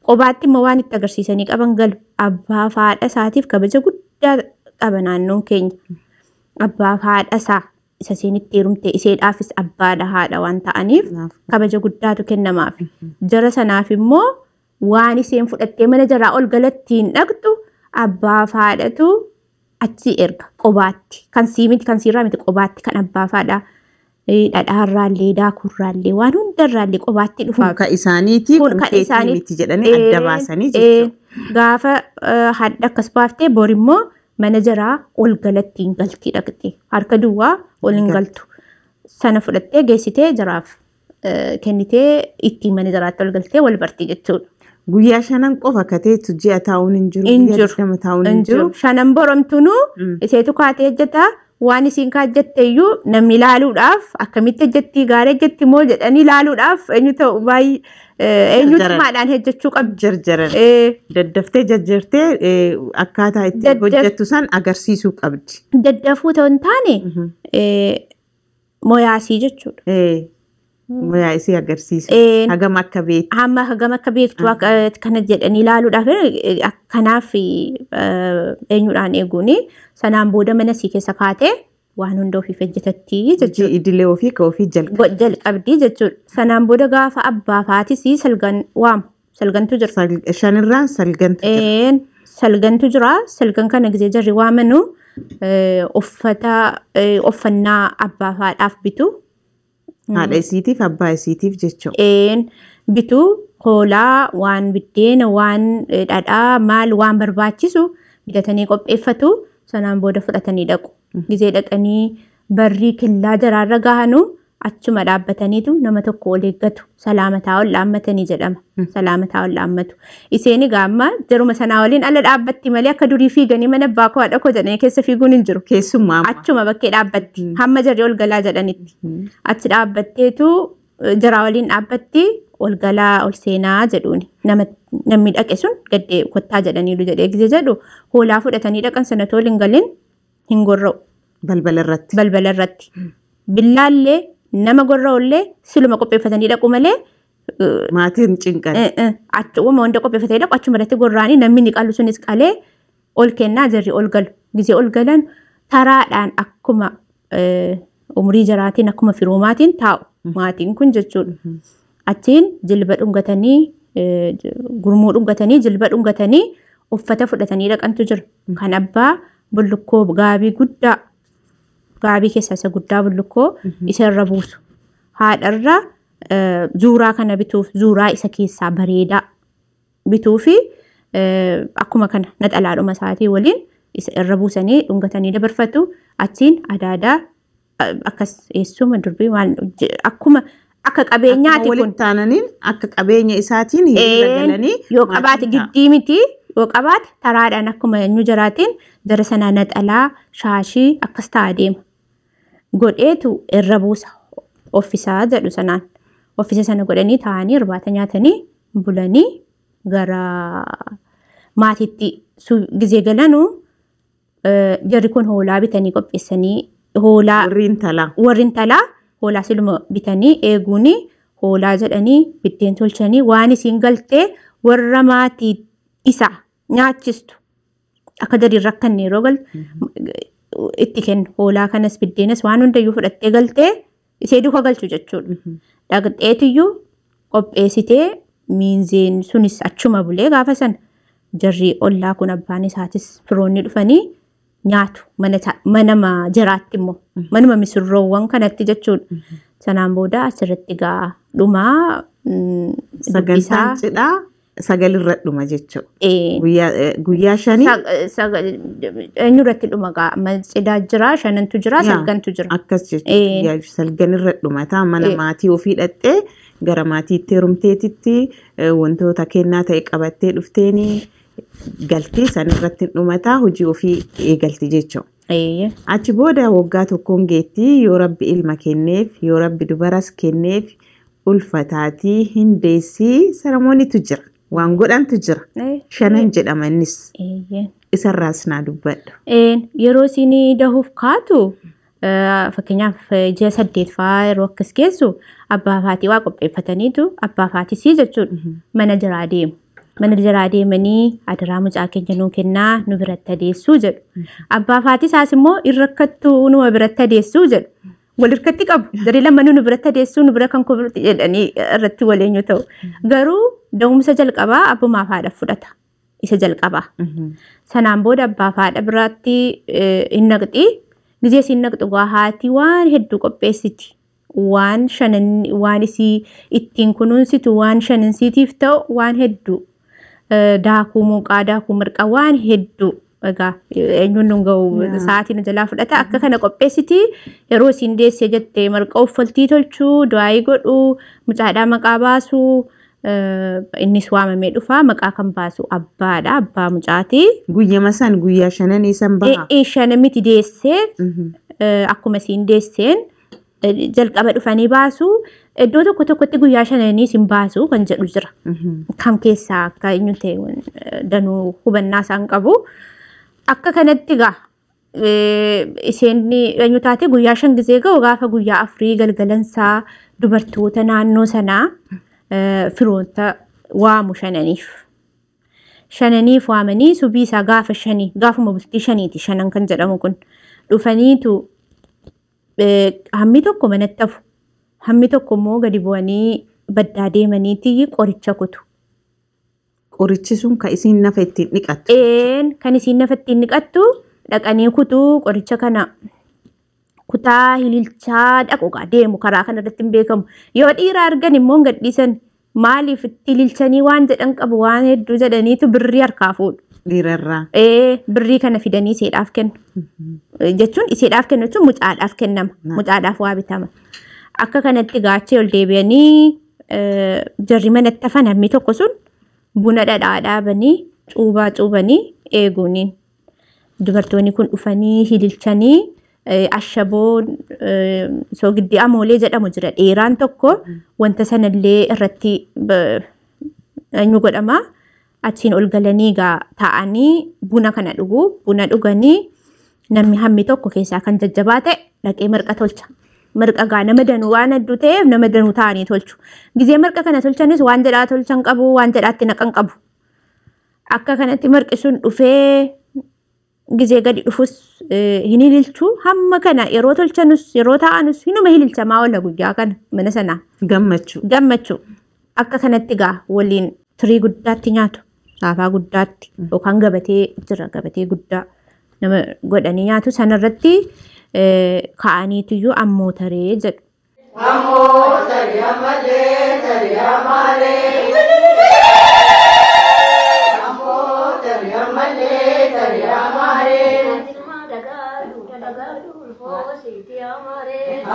Qobaatti immoo waan itti agarsiisanii qaban galu. Abbaa fi haadha isaatiif kabaja guddaa qaba naannoon keenya. Abbaa fi haadha isaa isa isheen itti heerumte isheedhaafis abbaadha haadha waan ta'aniif kabaja guddaatu kennamaaf. Jara sanaaf immoo waan isheen fudhattee mana jaraa ol galattiin dhaqxu abbaa fi haadhatu achi erga qobaatti. Kan sii miti kan siirraa miti qobaatti kan abbaa fi haadhaa dhadhaarraallee daakurraallee waan hundarraallee qobaatti dhufaaf. Kun kan isaaniiti kun keetii miti jedhanii adda baasanii jechuudha. Gaafa hadha akkas baaftee bor immoo mana jaraa ol galattiin galtii dhaqxee harka duwwaa ol hin galtu. Sana fudhattee geessitee jaraaf kennitee ittiin mana jaraatti ol galtee wal barti jechuudha. Guyyaa shanan qofa kateetu ji'a taa'uun hin jiru. Hin Guyyaa jiru. 20 taa'uun hin jiru. Shanan boromtunuu iseetu kaatee hojjeta. Waan isiin kaajjatte iyyuu namni ilaaluudhaaf akkamitti hojjetti gaarii hojjetti moo jedhanii ilaaluudhaaf eenyu ta'u baay'ee eenyu Jarjaran. cimaadhaan hojjechuu qabdi. Jarjaran. Daddaftee jajjartee akkaataa itti hojjettu san agarsiisuu qabdi. Daddafuu ta'uu hin taane moyaasii jechuudha. Moyaa isii agarsiisu. Hagam akka beektu. Hamma hagam akka beektu kana jedhanii ilaaluudhaaf kanaaf eenyudhaan eeguuni sanaan booda mana sii keessa kaatee waan hunda ofiif hojjetatti jechuudha. Hojii idilee ofii ka ofii jalqabdi. Jalqabdii jechuudha. Sanaan booda gaafa abbaa faatis salgan waamu. Salgantu jira. Shanirraan salgantu jira. Salgantu jira. Salgan kana gisee jarri waamanu uffata uffannaa abbaa faadhaaf bitu. Haadha isiitiif abbaa isiitiif jechuudha. Bitu hoolaa waan biddeena waan dhadhaa maal waan barbaachisu bitatanii qopheeffatu sanaan booda fudhatanii dhaqu. Gisee dhaqanii barrii killaa jaraarra gahanu achuma dhaabbataniitu nama tokko ol eeggatu. Salaamataa ol dhaammatanii jedhama. Salaamataa ol dhaammatu. Isheen egaa amma jaruma sanaa waliin ala dhaabbatti malee akka durii fiiganii mana abbaa koo haadha koo jedhanii keessa fiiguun hin jiru. Keessumaa amma. Achuma bakkee dhaabbatti. Hamma jarri ol galaa jedhanitti. Achi dhaabbatteetu jaraa waliin dhaabbatti ol galaa ol seenaa jedhuuni. Namni dhaqe sun gaddee kottaa jedhaniiru jedhee gisee jedhu hoolaa fudhatanii dhaqan sana tol hin galin hin gorra'u. Balbala irratti. Balbala irratti. Billaallee nama gorra'ullee siluma qopheeffatanii dhaqu malee Maatiin cinqan. Achuma hunda qopheeffatanii dhaqu achuma irratti gorra'anii namni ni qalu sunis qalee ol kennaa jarri ol galu. Gisee ol galan taraadhaan akkuma umurii jaraatiin akkuma firoomaatiin taa'u maatiin kun jechuudha. Achiin jilba dhungatanii gurmuu dhungatanii jilba dhungatanii uffata fudhatanii dhaqantu jira. Kan abbaa bullukkoo gaabii guddaa gaabii keessaa isa guddaa bullukkoo isa irra buusu. Haadharra zuuraa kana bituuf zuuraa isa keessaa bareedaa bituu fi akkuma kana naxalaadhuma isaatii waliin isa irra buusanii dhungatanii dabarfatu. Achiin adaadaa akkas eessuma durbii waan akkuma akka qabeenyaati kun. Walitti taananiin akka qabeenya isaatiin hiriira galanii yoo qabaate giddii miti yoo qabaate taraadhaan akkuma eenyu jaraatiin jara sanaa naxalaa shaashii akkas ta'a deema. Godheetu irra buusa offisaa jedhu sanaan. Offisa sana godhanii taa'anii irbaata nyaatanii bulanii gara maatiitti gisee galanuu jarri kun hoolaa bitanii qopheessanii hoolaa Warri intalaa. Warri intalaa hoolaa siluma bitanii eeguuni hoolaa jedhanii biddeen tolchanii waan isiin galtee warra maatii isaa nyaachistu akka jarri rakkanne yeroo galtu itti kennu. Hoolaa kanas biddeenas waan hundayyuu fudhattee galtee isee duuka galchu jechuudha. Dhaqxeetiyyuu qopheessitee miinzeen sunis achuma bulee gaafa sana jarri ollaa kun abbaan isaatis firoonni dhufanii nyaatu manama jiraatti immoo manuma misirroowwan kanatti jechuudha. Sanaan booda asirratti gaa dhumaa Sagantaan cidhaa sagalirra dhuma jechuudha. Guyyaa shanii. Eenyu irratti dhuma gaa cidhaa jira shanantu jira salgantu jira. Akkas jechuudha. Salganirra dhumataa mana maatii ofii dhaqxee gara maatiitti heerumteetitti wantoota kennaa ta'e qabattee dhufteeni galtee sanirratti dhumataa hojii ofii eegalti jechuudha. Achi booda waggaa tokkoon geetti yoo rabbi ilma kenneef yoo rabbi dubaras kenneef ulfataatii hindeessii saramoonitu jira. Waan godhantu jira. Shanan jedhama innis. Isarraas naa dubbadhu. Yeroo isin dahuuf kaatu fakkeenyaaf ji'a 8 fa'aa yeroo akkas geessu abbaa faatii waa qopheeffataniitu abbaa faatisii jechuudha mana jiraa deemu. Mana jaraa deemanii adaraa mucaa keenya nuu kennaa nu biratti adeessuu jedhu. Abbaa fi haati isaas immoo hin rakkattuu numa biratti adeessuu jedhu. Wal hirkatti qabu. Jarri lamanuu nu biratti adeessuu nu bira kan koo jedhanii irratti wal eenyu ta'u. Garuu da'umsa jalqabaa abbumaa fi haadha fudhata. Isa jalqabaa. Sanaan booda abbaa fi haadha biraatti hin naqxi. Gizee isiin naqxu gaa haati waan hedduu qopheessiti. Waan shanan waan isii ittiin kunuunsitu waan shanansiitiif ta'u waan hedduu. Daakuu muuqaa, daakuu marqaa waan hedduu. Egaa eenyuun nun ga'u sa'aatii nu jalaa fudhata. Akka kana qopheessiti yeroo isiin deessee jettee marqa uffaltii tolchuu, du'aayii godhuu, mucaadhaa maqaa baasuu, innis waamamee dhufa maqaa kan baasu abbaadha, abbaa mucaati. Guyyama san guyyaa shananii san baha. Shana miti deessee akkuma isiin deesseen jalqaba dhufanii baasu. Iddoo tokko tokkotti guyyaa shananii isin baasu kan jedhu jira. Kam keessaa akka eenyu ta'e danuu hubannaa isaan qabu. Akka kanatti gaa isheen eenyu taate guyyaa 5 gizee ga'u gaafa guyyaa 4 galgalansaa dubartoota naannoo sanaa firoota waamu shananiif. Shananiif waamanii subii isaa gaafa 5 gaafuma bultii 5ti shanan kan jedhamu kun dhufaniitu hammi tokko manatti hafu. Hammi tokko immoo gadi bu'anii baddaa deemaniiti qoricha kutu. Qorichi sun kan isiin nafa ittiin dhiqattu. Kan isiin nafa ittiin dhiqattu dhaqanii kutuu qoricha kana kutaa hililchaa dhaqu gaa deemu karaa kana irratti hin beekamu. Yoo dhiira argan immoo hin gadhiisan maaliif itti hililchanii waan jedhan qabu waan hedduu jedhaniitu birrii harkaa fuudhu. Dhiirarraa. Birrii kana fidanii iseedhaaf kennu. Jechuun iseedhaaf kennu jechuun mucaadhaaf kennama. Mucaadhaaf waa bitama. Akka kanatti gaachee ol deebi'anii jarri manatti hafan hammi tokko sun buna dhadhaa dhaabanii cuubaa cuubanii eeguuniin. Dubartoonni kun dhufanii hililchanii ashaboon soogiddi amoolee jedhamu jira dheeraan tokko wanta sanallee irratti eenyu godhama. Achiin ol galanii gaa taa'anii buna kana dhugu. Buna dhuganii namni hammi tokko keessaa kan jajjabaa ta'e dhaqee marqa tolcha. Marqa gaa nama danuu waan hedduu ta'eef nama danuu taa'anii tolchu. Gizee marqa kana tolchanis waan jedhaa tolchan qabu, waan jedhaatti naqan qabu. Akka kanatti marqi sun dhufee gizee gadi dhufus hin ililchu. Hamma kana yeroo tolchanus yeroo taa'anus hinuma ililchamaa oola guyyaa kana mana sanaa. Gammachuu. Gammachuu. Akka kanatti gaa waliin tirii guddaatti nyaatu. Saafaa guddaatti yookaan gabatee jira gabatee guddaa nama godhanii nyaatu sanarratti kaa'aniitiyyuu ammoo taree jedhu. Ammoo taree ammallee taree amaalee. Ammoo taree ammallee taree amaalee.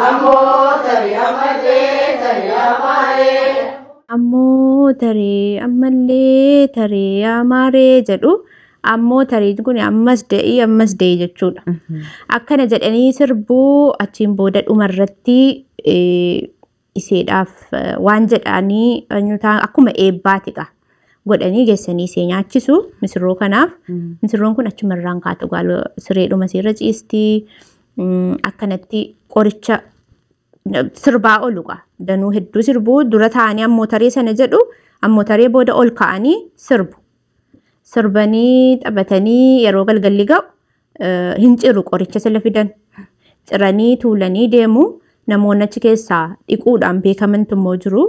Ammoo taree ammallee taree amaalee. Ammoo taree ammallee taree amaaree jedhu. Ammoo taree kun ammas da'ii ammas da'ii jechuudha. Akkana jedhanii sirbuu achiin booda dhumarratti iseedhaaf waan jedhanii akkuma eebbaati gaa godhanii geessanii isee nyaachisu misirroo kanaaf. Misirroon kun achumarraan kaatu gaaloo sireedhuma isiirra ciistii akkanatti qoricha sirbaa oolu gaa danuu hedduu sirbuu dura taa'anii ammoo taree sana jedhu ammoo taree booda ol ka'anii sirbu. Sirbanii taphatanii yeroo galgalli ga'u hin ciru qoricha sila fidan. Ciranii tuulanii deemu namoonni achi keessaa dhiquudhaan beekamantu immoo jiru.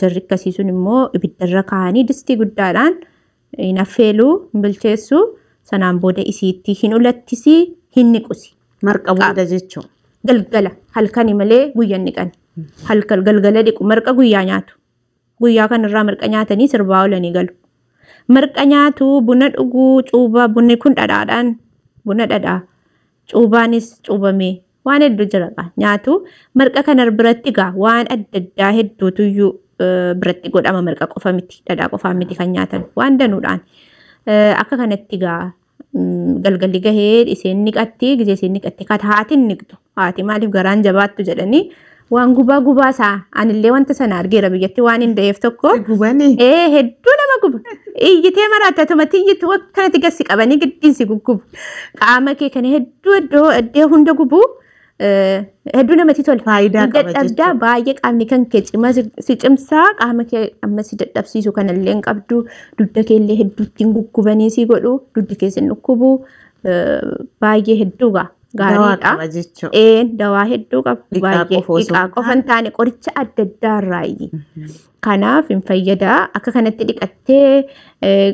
Jarri akkasii sun immoo ibiddarra kaa'anii distii guddaadhaan hin affeeluu, hin bilcheessu. Sanaan booda isiitti hin ulattisi, hin niqusi. Marqa booda jechuun. Galgala halkani malee guyyaa hin dhiqan. Halkan galgala dhiqu marqa guyyaa nyaatu. Guyyaa kanarraa marqa nyaatanii sirbaa oolanii galu. Marqa nyaatu, buna dhuguu, cuubaa bunni kun dhadhaadhaan buna dhadhaa. Cuubaanis cuubamee waan hedduu jira gaa nyaatu. Marqa kana biratti gaa waan adda addaa hedduutuyyuu biratti godhama marqa qofa miti dhadhaa qofaa miti kan nyaatan waan danuudhaan. Akka kanatti gaa galgalli gahee isheen niqatti gizee isheen niqatti kaata haati hin niqxu. Haati maaliif garaan jabaattu jedhanii waan gubaa gubaa isaa anillee wanta sana argeera biyyatti waan hin da'eef tokko. Gubanii. Hedduu nama guba. Iyyitee maraatta tumatti iyyitu akkanatti gassi qabanii giddiin si guggubu. Qaama kee kana hedduu iddoo hunda gubu. Hedduu namatti tola. Faayidaa qaba Dadhabdaa jechuudha. baay'ee qaamni kan kee cima si cimsaa qaama kee amma si dadhabsiisu kanallee hin qabdu dugda keellee hedduu ittiin guggubanii si godhu dugdi kee sin dhukkubu baay'ee hedduu gaa Dawaa gaariidha. qaba jechuudha. Dawaa hedduu qaba. Dhiqaa Baay'ee qofa osoo dhiqaa hin qofa hin taane qoricha adda addaa irraayi. Kanaaf hin fayyada. Akka kanatti dhiqattee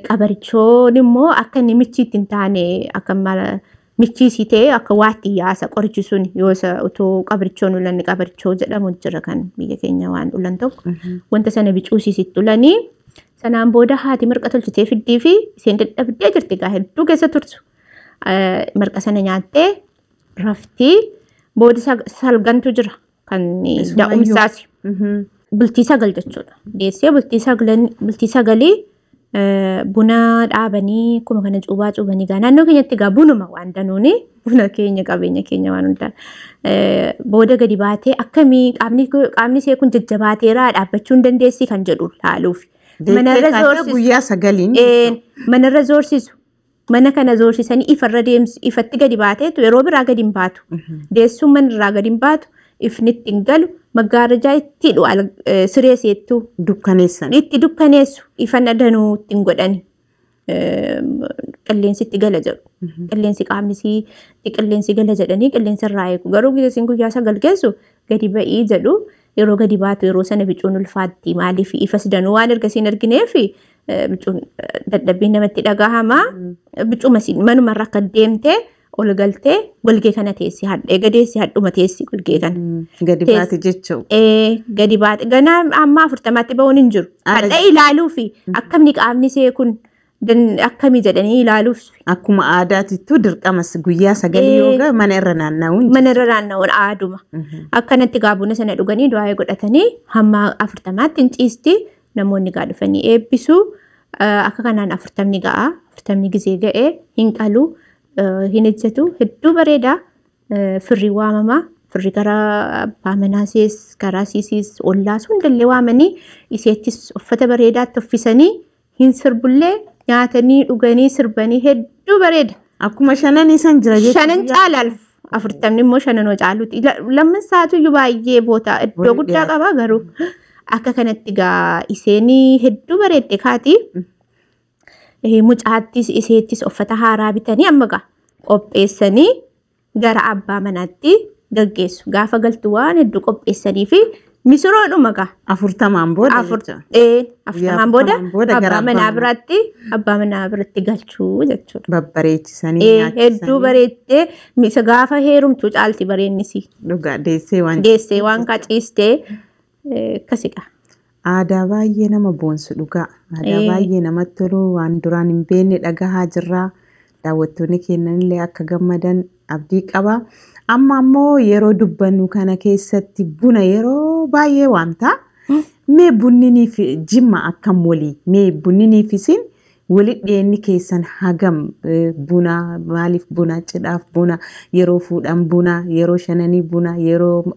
qabarichoon immoo akka inni michiitti hin taane akka michiisitee akka waatti yaasa qorichi sun yoo isa otoo qabarichoon ulanni qabarichoo jedhamu jira kan biyya keenya waan ulan tokko wanta sana bicuusiisitti ulanii sanaan booda haati marqa tolchitee fiddii fi isheen dadhabdee jirti gaa hedduu keessa turtu. Marqa sana nyaattee raftii booda salgantu jira kan Isumaayyuu. da'umsaati. Bultii 9 jechuudha. Deessee bultii sagalii buna dhaabanii akkuma kana cuubaa cuubanii gaa naannoo keenyatti gaa bunuma waan danuuni buna keenya qabeenya keenya waan hundaa. Booda gadi baatee akkamii qaamni ishee kun jajjabaateeraa dhaabbachuu hin dandeessi kan jedhu laaluuf. Deettee kaatee guyyaa 9 Manarra zoorsisu. Mana kana zoorsisanii ifarra deemsu ifatti gadi baateetu yeroo biraa gadi hin baatu. Deessuun manarraa gadi hin baatu ifni itti hin galu maggaarajaa itti hidhu siree seettuu dukkaneessan. itti dukkaneessu ifa danuu itti hin godhani. Qilleensi itti gala jedhu. Qilleensi qaamni isii itti qilleensi gala jedhanii qilleensa irraa eegu. Garuu gizee isiin guyyaa 9 geessu gadi ba'ii jedhu yeroo gadi baatu yeroo sana bicuun ulfaatti maaliif ifas danuu waan erga isiin argineef bicuun dadhabbiin namatti dhagahama. Bicuma isiin manumarra akka deemtee ol galtee golgee kana teessi hadhee gadeessi hadhuma teessi golgee kana. Gadi baate jechuudha. Gadi baate ganaa amma 40tti ba'uun hin jiru. Hadha ilaaluu fi akkamni qaamni ishee kun akkamii jedhanii ilaaluuf Akkuma aadaatittuu dirqamas guyyaa 9 yoo gahe mana irra naanna'uun mana irra naanna'uun aaduma. Akkanatti gaa buna sana dhuganii du'aa godhatanii hamma 40tti hin ciisti namoonni gaa dhufanii eebbisu. Akka kanaan 40 ga'a. 40 gizee ga'ee hin qalu hin ejjetu hedduu bareeda. Firri waamama. Firri karaa abbaa manaasees karaa siisiis ollaas hundallee waamanii iseettis uffata bareedaatti uffisanii hin sirbullee nyaatanii dhuganii sirbanii hedduu bareeda. Akkuma shananii san jira jechuudha. Shanan caalaal 40 immoo shananoo caaluuti. Lamman saatuyyuu baay'ee boota iddoo Walitti guddaa dhiyaata. qaba garuu akka kanatti gaa isheenii hedduu bareedde kaati. Mucaattis iseettis uffata haaraa bitanii amma gaa qopheessanii gara abbaa manaatti gaggeessu. Gaafa galtu waan hedduu qopheessanii fi misiroodhuma gaa. 40 booda jechuudha. 40 booda 40 booda gara abbaa manaa abbaa biraatti abbaa manaa biratti galchuu jechuudha. Babbareechisanii Hedduu nyaachisanii bareeddee misa gaafa heerumtu caalti bareennisii. dhugaa deessee waan Deessee waan qaciistee akkasidha. Aadaa baay'ee nama boonsu dhugaa. Aadaa baay'ee namatti tolu waan duraan hin beekne dhagahaa jirra. Daawwattoonni keenyanillee akka gammadan abdii qaba. Amma ammoo yeroo dubbannu kana keessatti buna yeroo baay'ee waamta. Mee bunninii fi jimma akkam walii? Mee bunninii fi isin walitti dhiyeenyi keessan hagam buna maaliif buna cidhaaf buna yeroo fuudhan buna yeroo shananii buna yeroo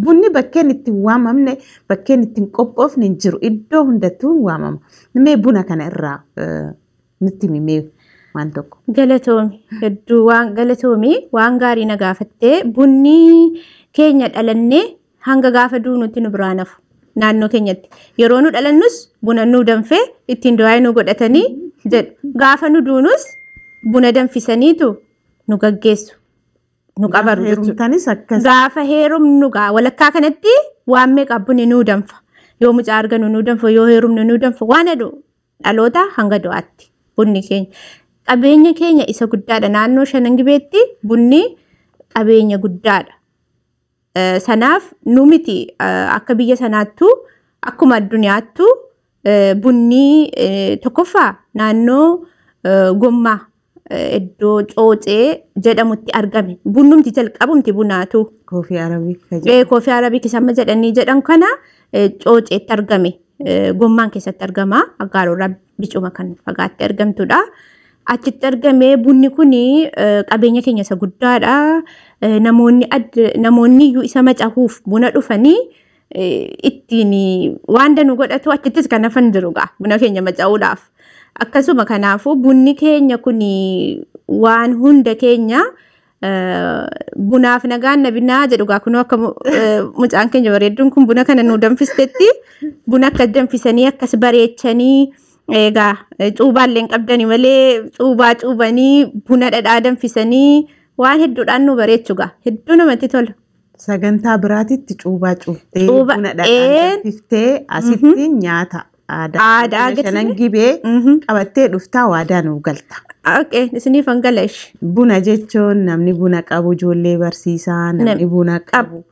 bunni bakkeen itti waamamne bakkeen itti hin qophoofne hin jiru iddoo hundattuu hin waamama. Mee buna kana irraa nutti himi mee waan tokko. Galatoomi hedduu waan galatoomi waan gaarii na gaafattee bunni keenya dhalannee hanga gaafa duunutti nu biraan hafu naannoo keenyatti yeroo nu dhalannus buna nu danfee ittiin du'aa nu godhatanii jedhu gaafa nu duunus buna danfisaniitu nu gaggeessu nu qabaru jechuudha. Heerumtanis akkas. Gaafa heerumnu gaa walakkaa kanatti waan meeqa bunni nuu danfa. Yoo mucaa argannu nuu danfa, yoo heerumnu nuu danfa waan heddu dhaloota hanga du'aatti bunni keenya. Qabeenya keenya isa guddaadha. Naannoo shanan gibeetti bunni qabeenya guddaadha. Sanaaf nu miti akka biyya sanaattuu akkuma addunyaattuu bunni tokkoffaa naannoo gommaa iddoo coocee jedhamutti argame. Bunnumti jalqabumti bunaatu. Koofii Arabii ka jedhamu. Koofii Arabii kisamma jedhanii jedhan kana cooceetti argame. Gommaan keessatti argama. Aggaarorraa bicuma kan fagaatte argamtudha. Achitti argame bunni kuni qabeenya keenya isa guddaadha. Namoonni iyyuu isa macahuuf buna dhufanii ittiin waan danuu godhatu achittis kan hafan jiru gaa buna keenya maca'uudhaaf. Akkasuma kanaafuu bunni keenya kuni waan hunda keenya Bunaaf nagaan nabinaa jedhu gaa kunoo akka mucaan keenya bareedduun kun buna kana nu danfistetti buna akkas danfisanii akkas bareechanii egaa cuubaallee hin qabdani malee cuubaa cuubanii buna dhadhaa danfisanii waan hedduudhaan nu bareechu gaa hedduu namatti tola. Sagantaa biraatitti cuubaa cuuftee Cuuba- buna dhadhaan danfiftee asitti nyaata aadaa Aadaa godina shanan agarsiisne. gibee qabattee dhuftaa waadaa nuu galta. Okay, isiniif hangala ishi. Buna jechuun namni buna qabu ijoollee barsiisaa, namni buna qabu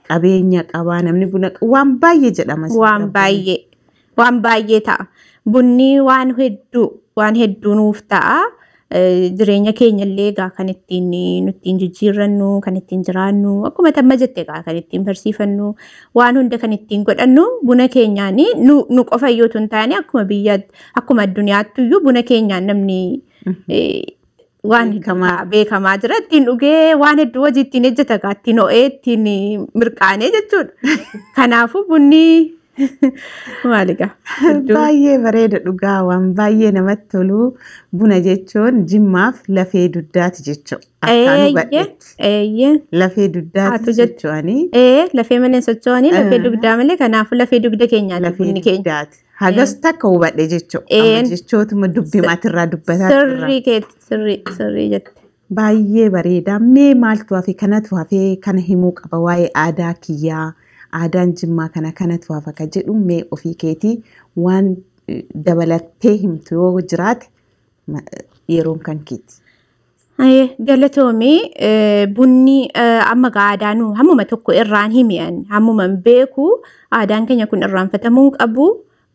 qabeenya qabaa, namni buna qabu waan baay'ee jedhama. Waan baay'ee waan baay'ee ta'a. Bunni waan hedduu nuuf ta'a. Jireenya keenya illee egaa kan ittiin nuttiin jijjiirrannu, kan ittiin jiraannu, akkuma tamma jette egaa kan ittiin barsiifannu, waan hunda kan ittiin godhannu buna keenyaani nu qofa iyyuu otoo hin taane akkuma biyya akkuma addunyaatti iyyuu buna keenyaan namni waan hedduu Beekamaa. ta'a, beekamaa jira. Ittiin dhugee waan hedduu hojii ittiin hojjeta egaa ittiin ho'ee ittiin mirqaanee jechuudha. Kanaafuu bunni maal egaa hedduu Baay'ee bareeda dhugaa waan baay'ee namatti tolu buna jechuun jimmaaf lafee dugdaati jechuudha. Akkaan hubadhetti. Eeyyee. Lafee dugdaati Haatu jette. jechuuni. Lafee malee hin socho'anii lafee dugdaa malee kanaafuu lafee dugda keenyaati Lafee bunni keenya. dugdaati. Hagas takka hubadhe jechuudha. Een. Amma jechootuma dubbi maatirraa dubbataa jirra. Sirrii keetti sirrii sirrii jette. Baay'ee bareeda. Mee maaltu hafe kanatu hafe kana himuu qaba waa'ee aadaa kiyyaa aadaan jimmaa kana kanatu hafa ka jedhu mee ofii keetii waan dabalattee himtu yoo jiraate yeroon kan keeti. Galatoomii bunni amma gaa aadaa nu hammuma tokko irraan himi ani hammuma hin beeku aadaan keenya kun irraanfatamuu hin qabu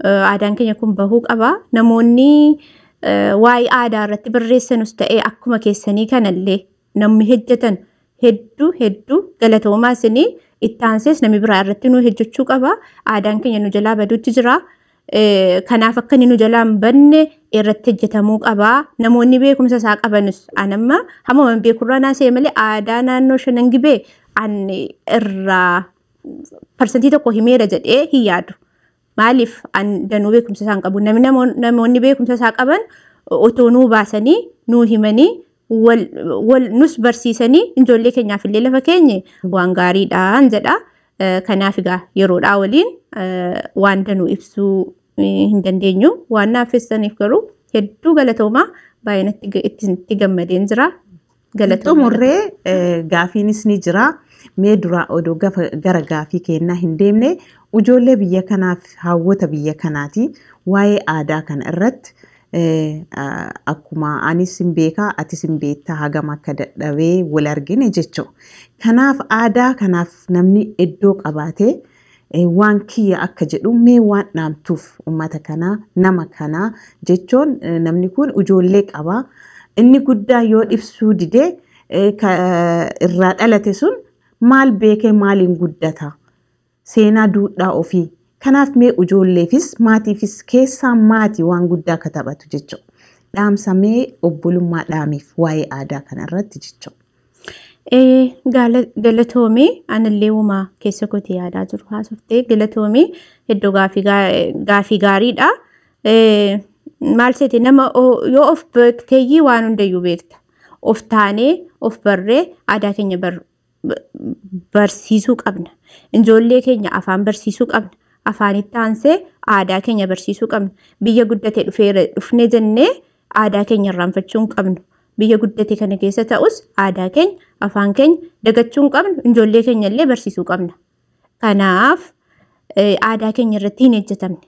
aadaan keenya kun bahuu qaba namoonni waa'ee aadaa irratti barreessanus ta'ee akkuma keessanii kanallee namni hojjetan hedduu hedduu galatoomaa isinii itti aansees namni biraa irratti nu hojjechuu qaba aadaan keenya nu jalaa baduutti jira. Kanaaf akka inni nu jalaa hin badne irratti hojjetamuu qaba. Namoonni beekumsa isaa qabanus an amma hammuma hin beekurraa naasee malee aadaa naannoo shanan gibee an irraa 1% himeera jedhee hin yaadu. Maaliif an danuu beekumsa isaa hin qabu. Namni namoonni beekumsa isaa qaban otoo nuu baasanii nuu himanii wal nus barsiisanii ijoollee keenyaaf illee lafa keenye waan gaariidhaan jedha. Kanaaf egaa yeroodhaa waliin waan danuu ibsuu hin dandeenyu. Waan naaf ibsaniif garuu hedduu galatoomaa baay'ee natti itti gammadeen jira. Galatoomaa. Xumurree gaafiinis ni jira. Mee duraa odoo gara gaafii kennaa hin deemne ijoollee biyya kanaaf hawwata biyya kanaati waa'ee aadaa kana irratti akkuma anis hin beekaa atis hin beektaa hagam akka dadhabee wal argine jechuudha. Kanaaf aadaa kanaaf namni iddoo qabaatee waan kiyya akka jedhu mee waan dhaamtuuf uummata kanaa nama kanaa jechuun namni kun ijoollee qaba. Inni guddaa yoo ibsuu didee irraa dhalate sun maal beekee maaliin guddata? Seenaa duudhaa ofii. Kanaaf mee ijoolleefis maatiifis keessaa maatii waan guddaa akka taphatu jechuudha. Dhaamsa mee obbolummaa dhaamiif waa'ee aadaa kana irratti jechuudha. Galatoomii anillee uumaa keessa kooti yaadaa jiru haasoftee galatoomii iddoo gaafii gaariidha. Maal seete nama yoo of beekteeyyii waan hundayyuu beekta. Of taanee of barree aadaa keenya barsiisuu qabna. Ijoollee keenya afaan barsiisuu qabna. Afaanitti aansee aadaa keenya barsiisuu qabna. Biyya guddate dhufne jennee aadaa keenya irraanfachuu hin qabnu. Biyya guddate kana keessa ta'us aadaa keenya, afaan keenya dagachuu hin qabnu. Ijoollee keenya illee barsiisuu qabna. Kanaaf aadaa keenya irratti hin ejjetamne.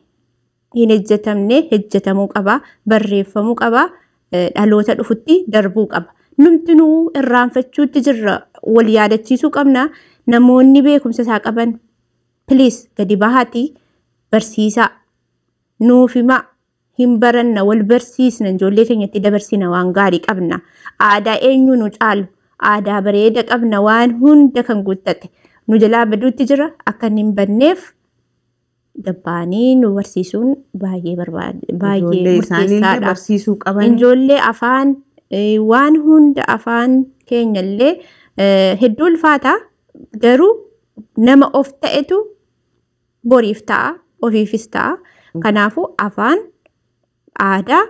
Hin ejjetamne hojjetamuu qaba, barreeffamuu qaba, dhaloota dhufutti darbuu qaba. Numtinuu irraanfachuutti jirra wal yaadachiisuu qabna. Namoonni beekumsa isaa qaban please gadi bahaatii barsiisaa nuuf himaa hin baranna wal barsiisna ijoollee keenyatti dabarsina waan gaarii qabna. Aadaa eenyu nu caalu aadaa bareeda qabna waan hunda kan guuttate nu jalaa baduutti jira akka inni hin badneef gabbaanii nu barsiisuun baay'ee baay'ee Ijoollee isaaniillee murteessaadha. barsiisuu qaban. Ijoollee afaan waan hunda afaan keenyallee hedduu ulfaata garuu nama of ta'etu boriif ta'a ofiifis ta'a. Kanaafuu afaan aadaa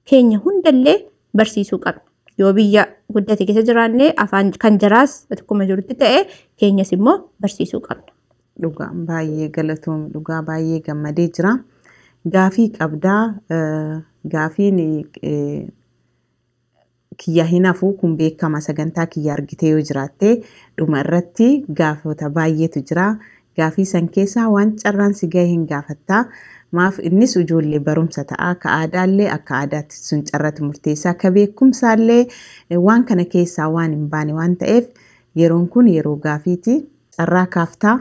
keenya hundallee barsiisuu qabna. Yoo biyya guddate keessa jiraannee afaan kan jiraas akkuma jirutti ta'e keenyas immoo barsiisuu qabna. Dhugaa baay'ee galatoom, dhugaa baay'ee gammadee jira. Gaafii qabdaa, gaafiin kiyya hin hafu kun beekama, sagantaa kiyya argitee yoo jiraatte dhuma irratti gaafota baay'eetu jira. Gaafii san keessaa waan carraan si gahe hin gaafattaa. Maaf innis ijoollee barumsa ta'a. Akka aadaallee akka aadaatti sun carratti murteessaa. Akka beekumsaallee waan kana keessaa waan hin baane waan ta'eef yeroon kun yeroo gaafiiti. Carraa kaaftaa.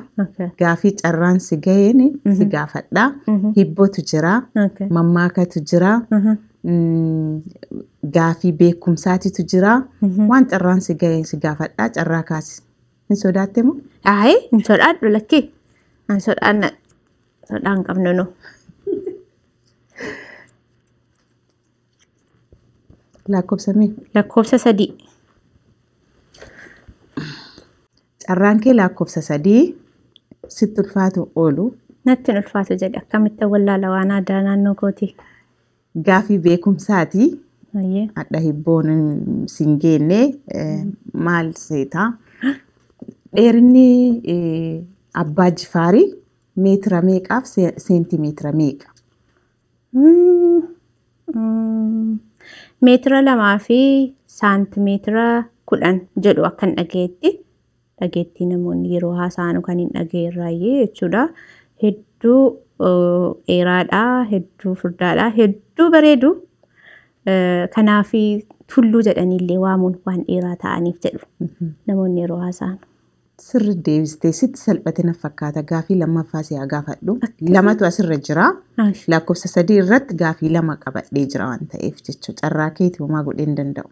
Gaafii carraan si gaheen si gaafadha. Hibbootu jira. Mammaakatu jira. Gaafii beekumsaatitu jira. Waan carraan si gaheen si gaafadha. Carraa kaasi. Hin sodaatte moo? Ayi, hin sodaadhu lakkee. Hin sodaanna. Sodaan qabnu nu. Lakkoofsa meeqa? Lakkoofsa 3. Carraan kee lakkoofsa 3 sitti ulfaatu oolu. Natti hin ulfaatu jedhe, akkamitti wallaala waan aadaa naannoo kooti. Gaafii beekumsaati. Hadha hibboon siin geenne maal seetaa? Dheerinni Abbaa Jifaarii meetira meeqaaf seentimeetira meeqa? Meetira 2 fi saantimeetira 10 jedhu akkan dhageetti. Dhageettii namoonni yeroo haasa'an kan hin dhageerraayyee jechuudha. Hedduu dheeraadha, hedduu furdaadha, hedduu bareedu. Kanaaf tulluu jedhaniillee waamuun waan dheeraa ta'aniif jedhu namoonni yeroo haasa'an. Sirri deebistee sitti salphate na fakkaata. Gaafii lammaffaa si haa gaafadhu. Lamatu asirra jira. Lakkoofsa 3 irratti gaafii 2 qabadhee jira waan ta'eef jechuudha. Carraa keetii homaa godhee hin danda'u.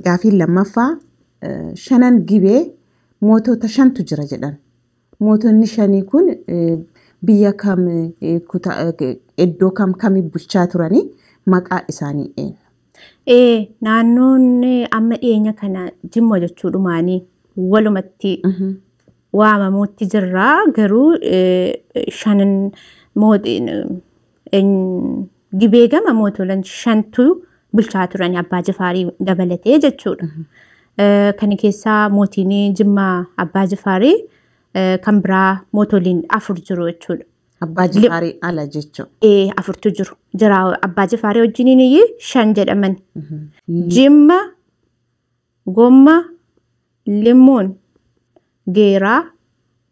Gaafiin lammaffaa shanan gibee mootota 5tu jira jedhan. Mootonni 5 kun biyya kam iddoo kam kamii bulchaa turanii maqaa isaanii eenyu? Naannoon amma dhiyeenya kana Jimma jechuudhumaanii walumatti waamamuutti jirra. Garuu shanan gibee gama mootolan 5tu bulchaa turan Abbaa Jifaarii dabalatee jechuudha. Kana keessaa mootiin Jimmaa Abbaa Jifaarii kan biraa mootoliin 4 jiru jechuudha. Abbaa Jifaarii ala jechuudha. 4tu jiru. Jira Abbaa Jifaarii wajjiniin iyyuu 5 jedhaman. Jimma, Gomma, Limmoon, Geeraa,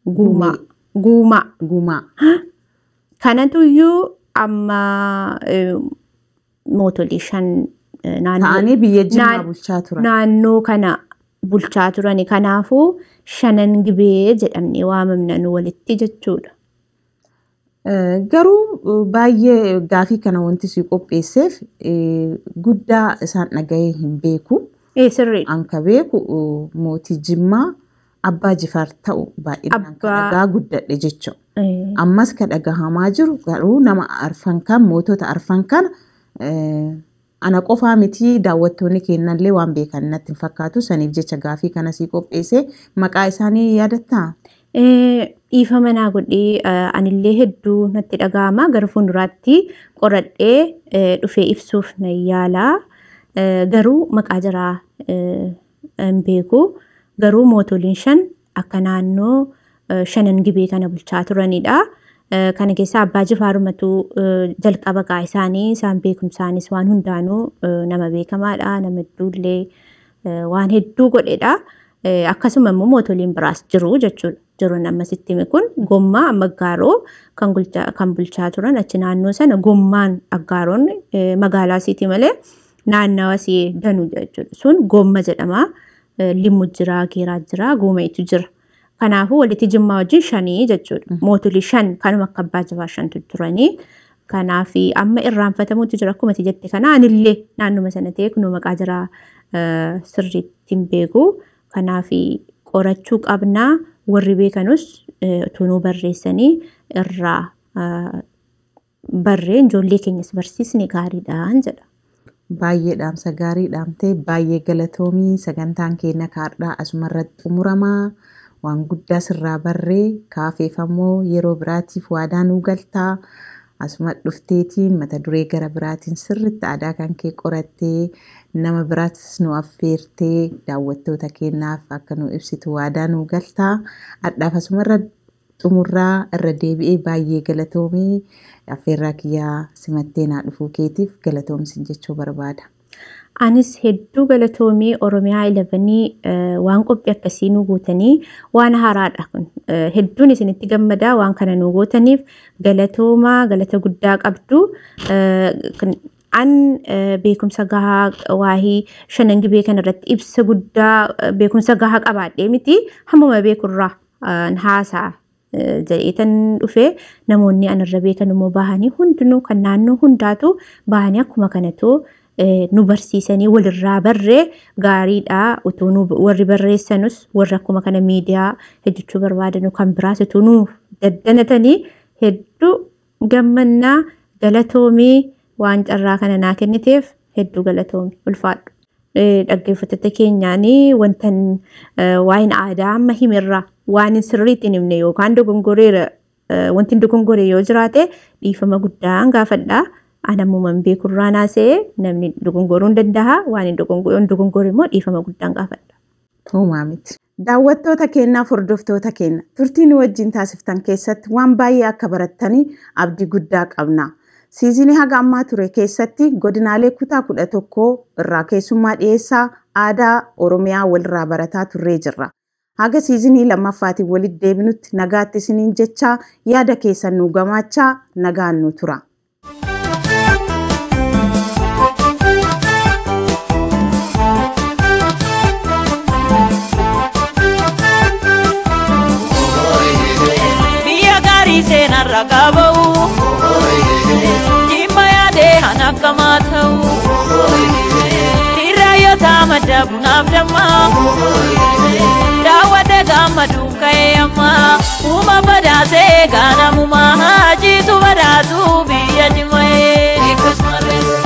Guumaa. Guumaa. Guumaa. Kanatu iyyuu amma mootolii 5 ta'anii biyya Jimmaa bulchaa turan. Naannoo kana bulchaa turani. Kanaafuu shanan gibee jedhamnee waamamna nu walitti jechuudha. Garuu baay'ee gaafii kana wanti si qopheesseef guddaa isaan dhagahee hin beeku. Sirrii. Anka beeku mootii Jimmaa Abbaa Jifaar ta'u baay'inaan kan dhagaa guddadhe jechuudha. Ammas kan dhagahamaa jiru garuu nama arfan kan mootota arfan kana ana qofaa miti daawwattoonni kennallee waan beekan natti hin fakkaatu. Saniif jecha gaafii kana si qopheesse. Maqaa isaanii yaadattaa? Dhiifama naa godhee, anillee hedduu natti dhagahama. Gara fuulduraatti qoradhee dhufee ibsuuf na yaala. Garuu maqaa jaraa hin beeku. Garuu mootoliin 5 akka naannoo shanan gibee kana bulchaa turanidha. Kana keessaa Abbaa Jifaarumatu jalqaba qaa isaanii, isaan beekumsaanis waan hundaanuu nama beekamaadha. Nama hedduullee waan hedduu godhedha. Akkasuma immoo mootoliin biraas jiru jechuudha. Jiruun amma sitti hime kun Gommaa amma Aggaaroo kan bulchaa turan achi naannoo sana Gommaan Aggaaroon magaalaa isiiti malee naannawa isii danuu jechuudha. Sun Gomma jedhama. Limmu jira, Geeraa jira, Guumeetu jira. Kanaafuu walitti Jimmaa wajjin 5 jechuudha. Mootolii 5 kanuma akka Abbaa Jifaar 5tu turanii. Kanaaf amma irraanfatamuutu jira akkuma ati jette kana anillee naannuma sana ta'e kunuu maqaa jira sirriitti hin beeku. Kanaaf qorachuu qabnaa. Warri beekanus utuu barreessanii irraa barreen ijoollee keenyas barsiisni gaariidhaan jedha. Baay'ee dhaamsa gaarii dhaamtee, baay'ee galatoomii. Sagantaan keenya kaardhaa asumarratti xumuramaa. Waan guddaa sirraa barree kaafeefammoo yeroo biraatiif waadaa nuu galtaa. Asuma dhufteetiin mata duree gara biraatiin sirriitti aadaa kan kee qorattee nama biraatis nu affeertee daawwattoota keenyaaf akka nu ibsitu waadaa nu galtaa. Hadhaaf asumarra xumurraa irra deebi'ee baay'ee galatoomii affeerraa kiyyaa simattee naa dhufuu keetiif galatoomsin jechuu barbaada. Anis hedduu galatoomii Oromiyaa 11 waan qophii akkasii nu gootanii waan haaraadha kun. Hedduun isinitti gammadaa waan kana nu gootaniif galatoomaa galata guddaa qabdu. An beekumsa gahaa waa'ee Shanan Gibee kanarratti ibsa guddaa beekumsa gahaa qabaadhee miti hammuma beekurraa haasa'a jedheetan dhufee namoonni anarra beekan immoo bahanii hundinuu kan naannoo hundaatu bahanii akkuma kanatu nu barsiisanii walirraa barree gaariidha. Utuu nu warri barreessanus warri akkuma kana miidiyaa hojjechuu barbaadanu kan biraas utuu nuuf daddanatanii hedduu gammannaa galatoomii waan carraa kana naa kenniteef hedduu galatoomii ulfaadhu. Dhaggeeffattoota keenyaanii wantan waa'een aadaa amma himirraa waan hin sirriitti hin himne yookaan dogongoreera wanti hin dogongore yoo jiraate dhiifama guddaan gaafadha. Ani ammuman beekurraa naasee namni dogongoruu hin danda'a waan hin dogongore immoo dhiifama guddaan gaafadha. Homaa miti. Daawwattoota keenyaaf hordoftoota keenya turtii nu wajjin taasiftan keessatti waan baay'ee akka barattanii abdii guddaa qabna. Siizinii haga ammaa ture keessatti godinaalee kutaa 11 irraa keessummaa dhiyeessaa aadaa Oromiyaa walirraa barataa turree jirra. Haga siizinii lammaffaatiin walitti deebinutti nagaatti isiniin jechaa yaada keessan nu gamaachaa nagaan nu tura. Biyya gaarii seenarra qaba'u. Jimma yaadee han akkamaa ta'u. Hiraayota madda bunaaf dammaa. Daawwadde gammaduun ka'ee ammaa. Uuma badhaasee gaanamumaa. Jiitu badhaasuu biyya Jimmaa'ee.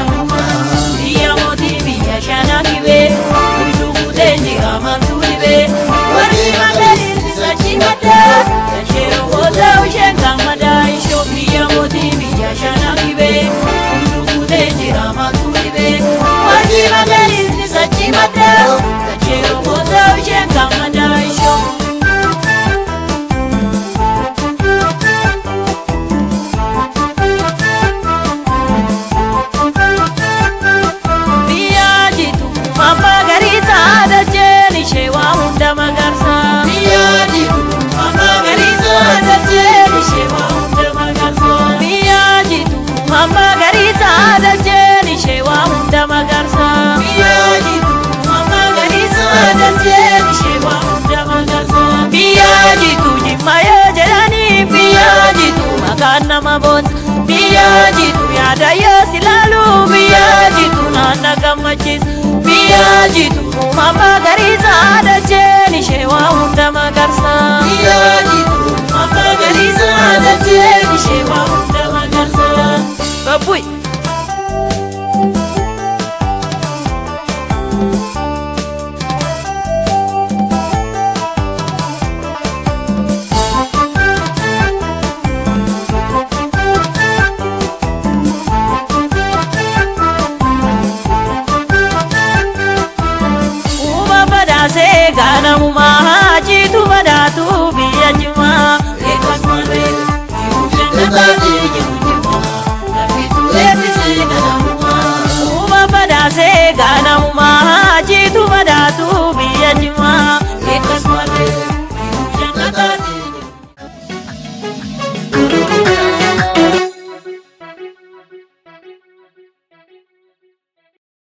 Biyya mootii biyya Shanan Gibee. Hunduu guutee jira maaltu dhibee. Warri magariisni sochii maddaa. Dachee goota isheen gammadaa. Ishoo biyya mootii biyya Shanan Gibee. Hunduu guutee jira maaltu dhibee. Warri magariisni sochii maddaa. Dachee goota isheen gammadaa. Ishoo. Biyya jitu magariisa dacheen ishee waa hunda magarsa. Biyya jitu magariisa dacheen ishee waa hunda magarsa. Biyya jitu magariisa dacheen ishee waa hunda magarsa. Biyya jitu magariisa dacheen ishee waa hunda magarsa. Biyya jitu Jimma yoo jedhanii biyya jitu maqaan nama boonsa. Biyya jitu yaada yoo si ilaalu biyya jitu naanna gammachiisa. Biyya jitu magariisa dacheen ishee waa hunda magarsa. Biyya jitu.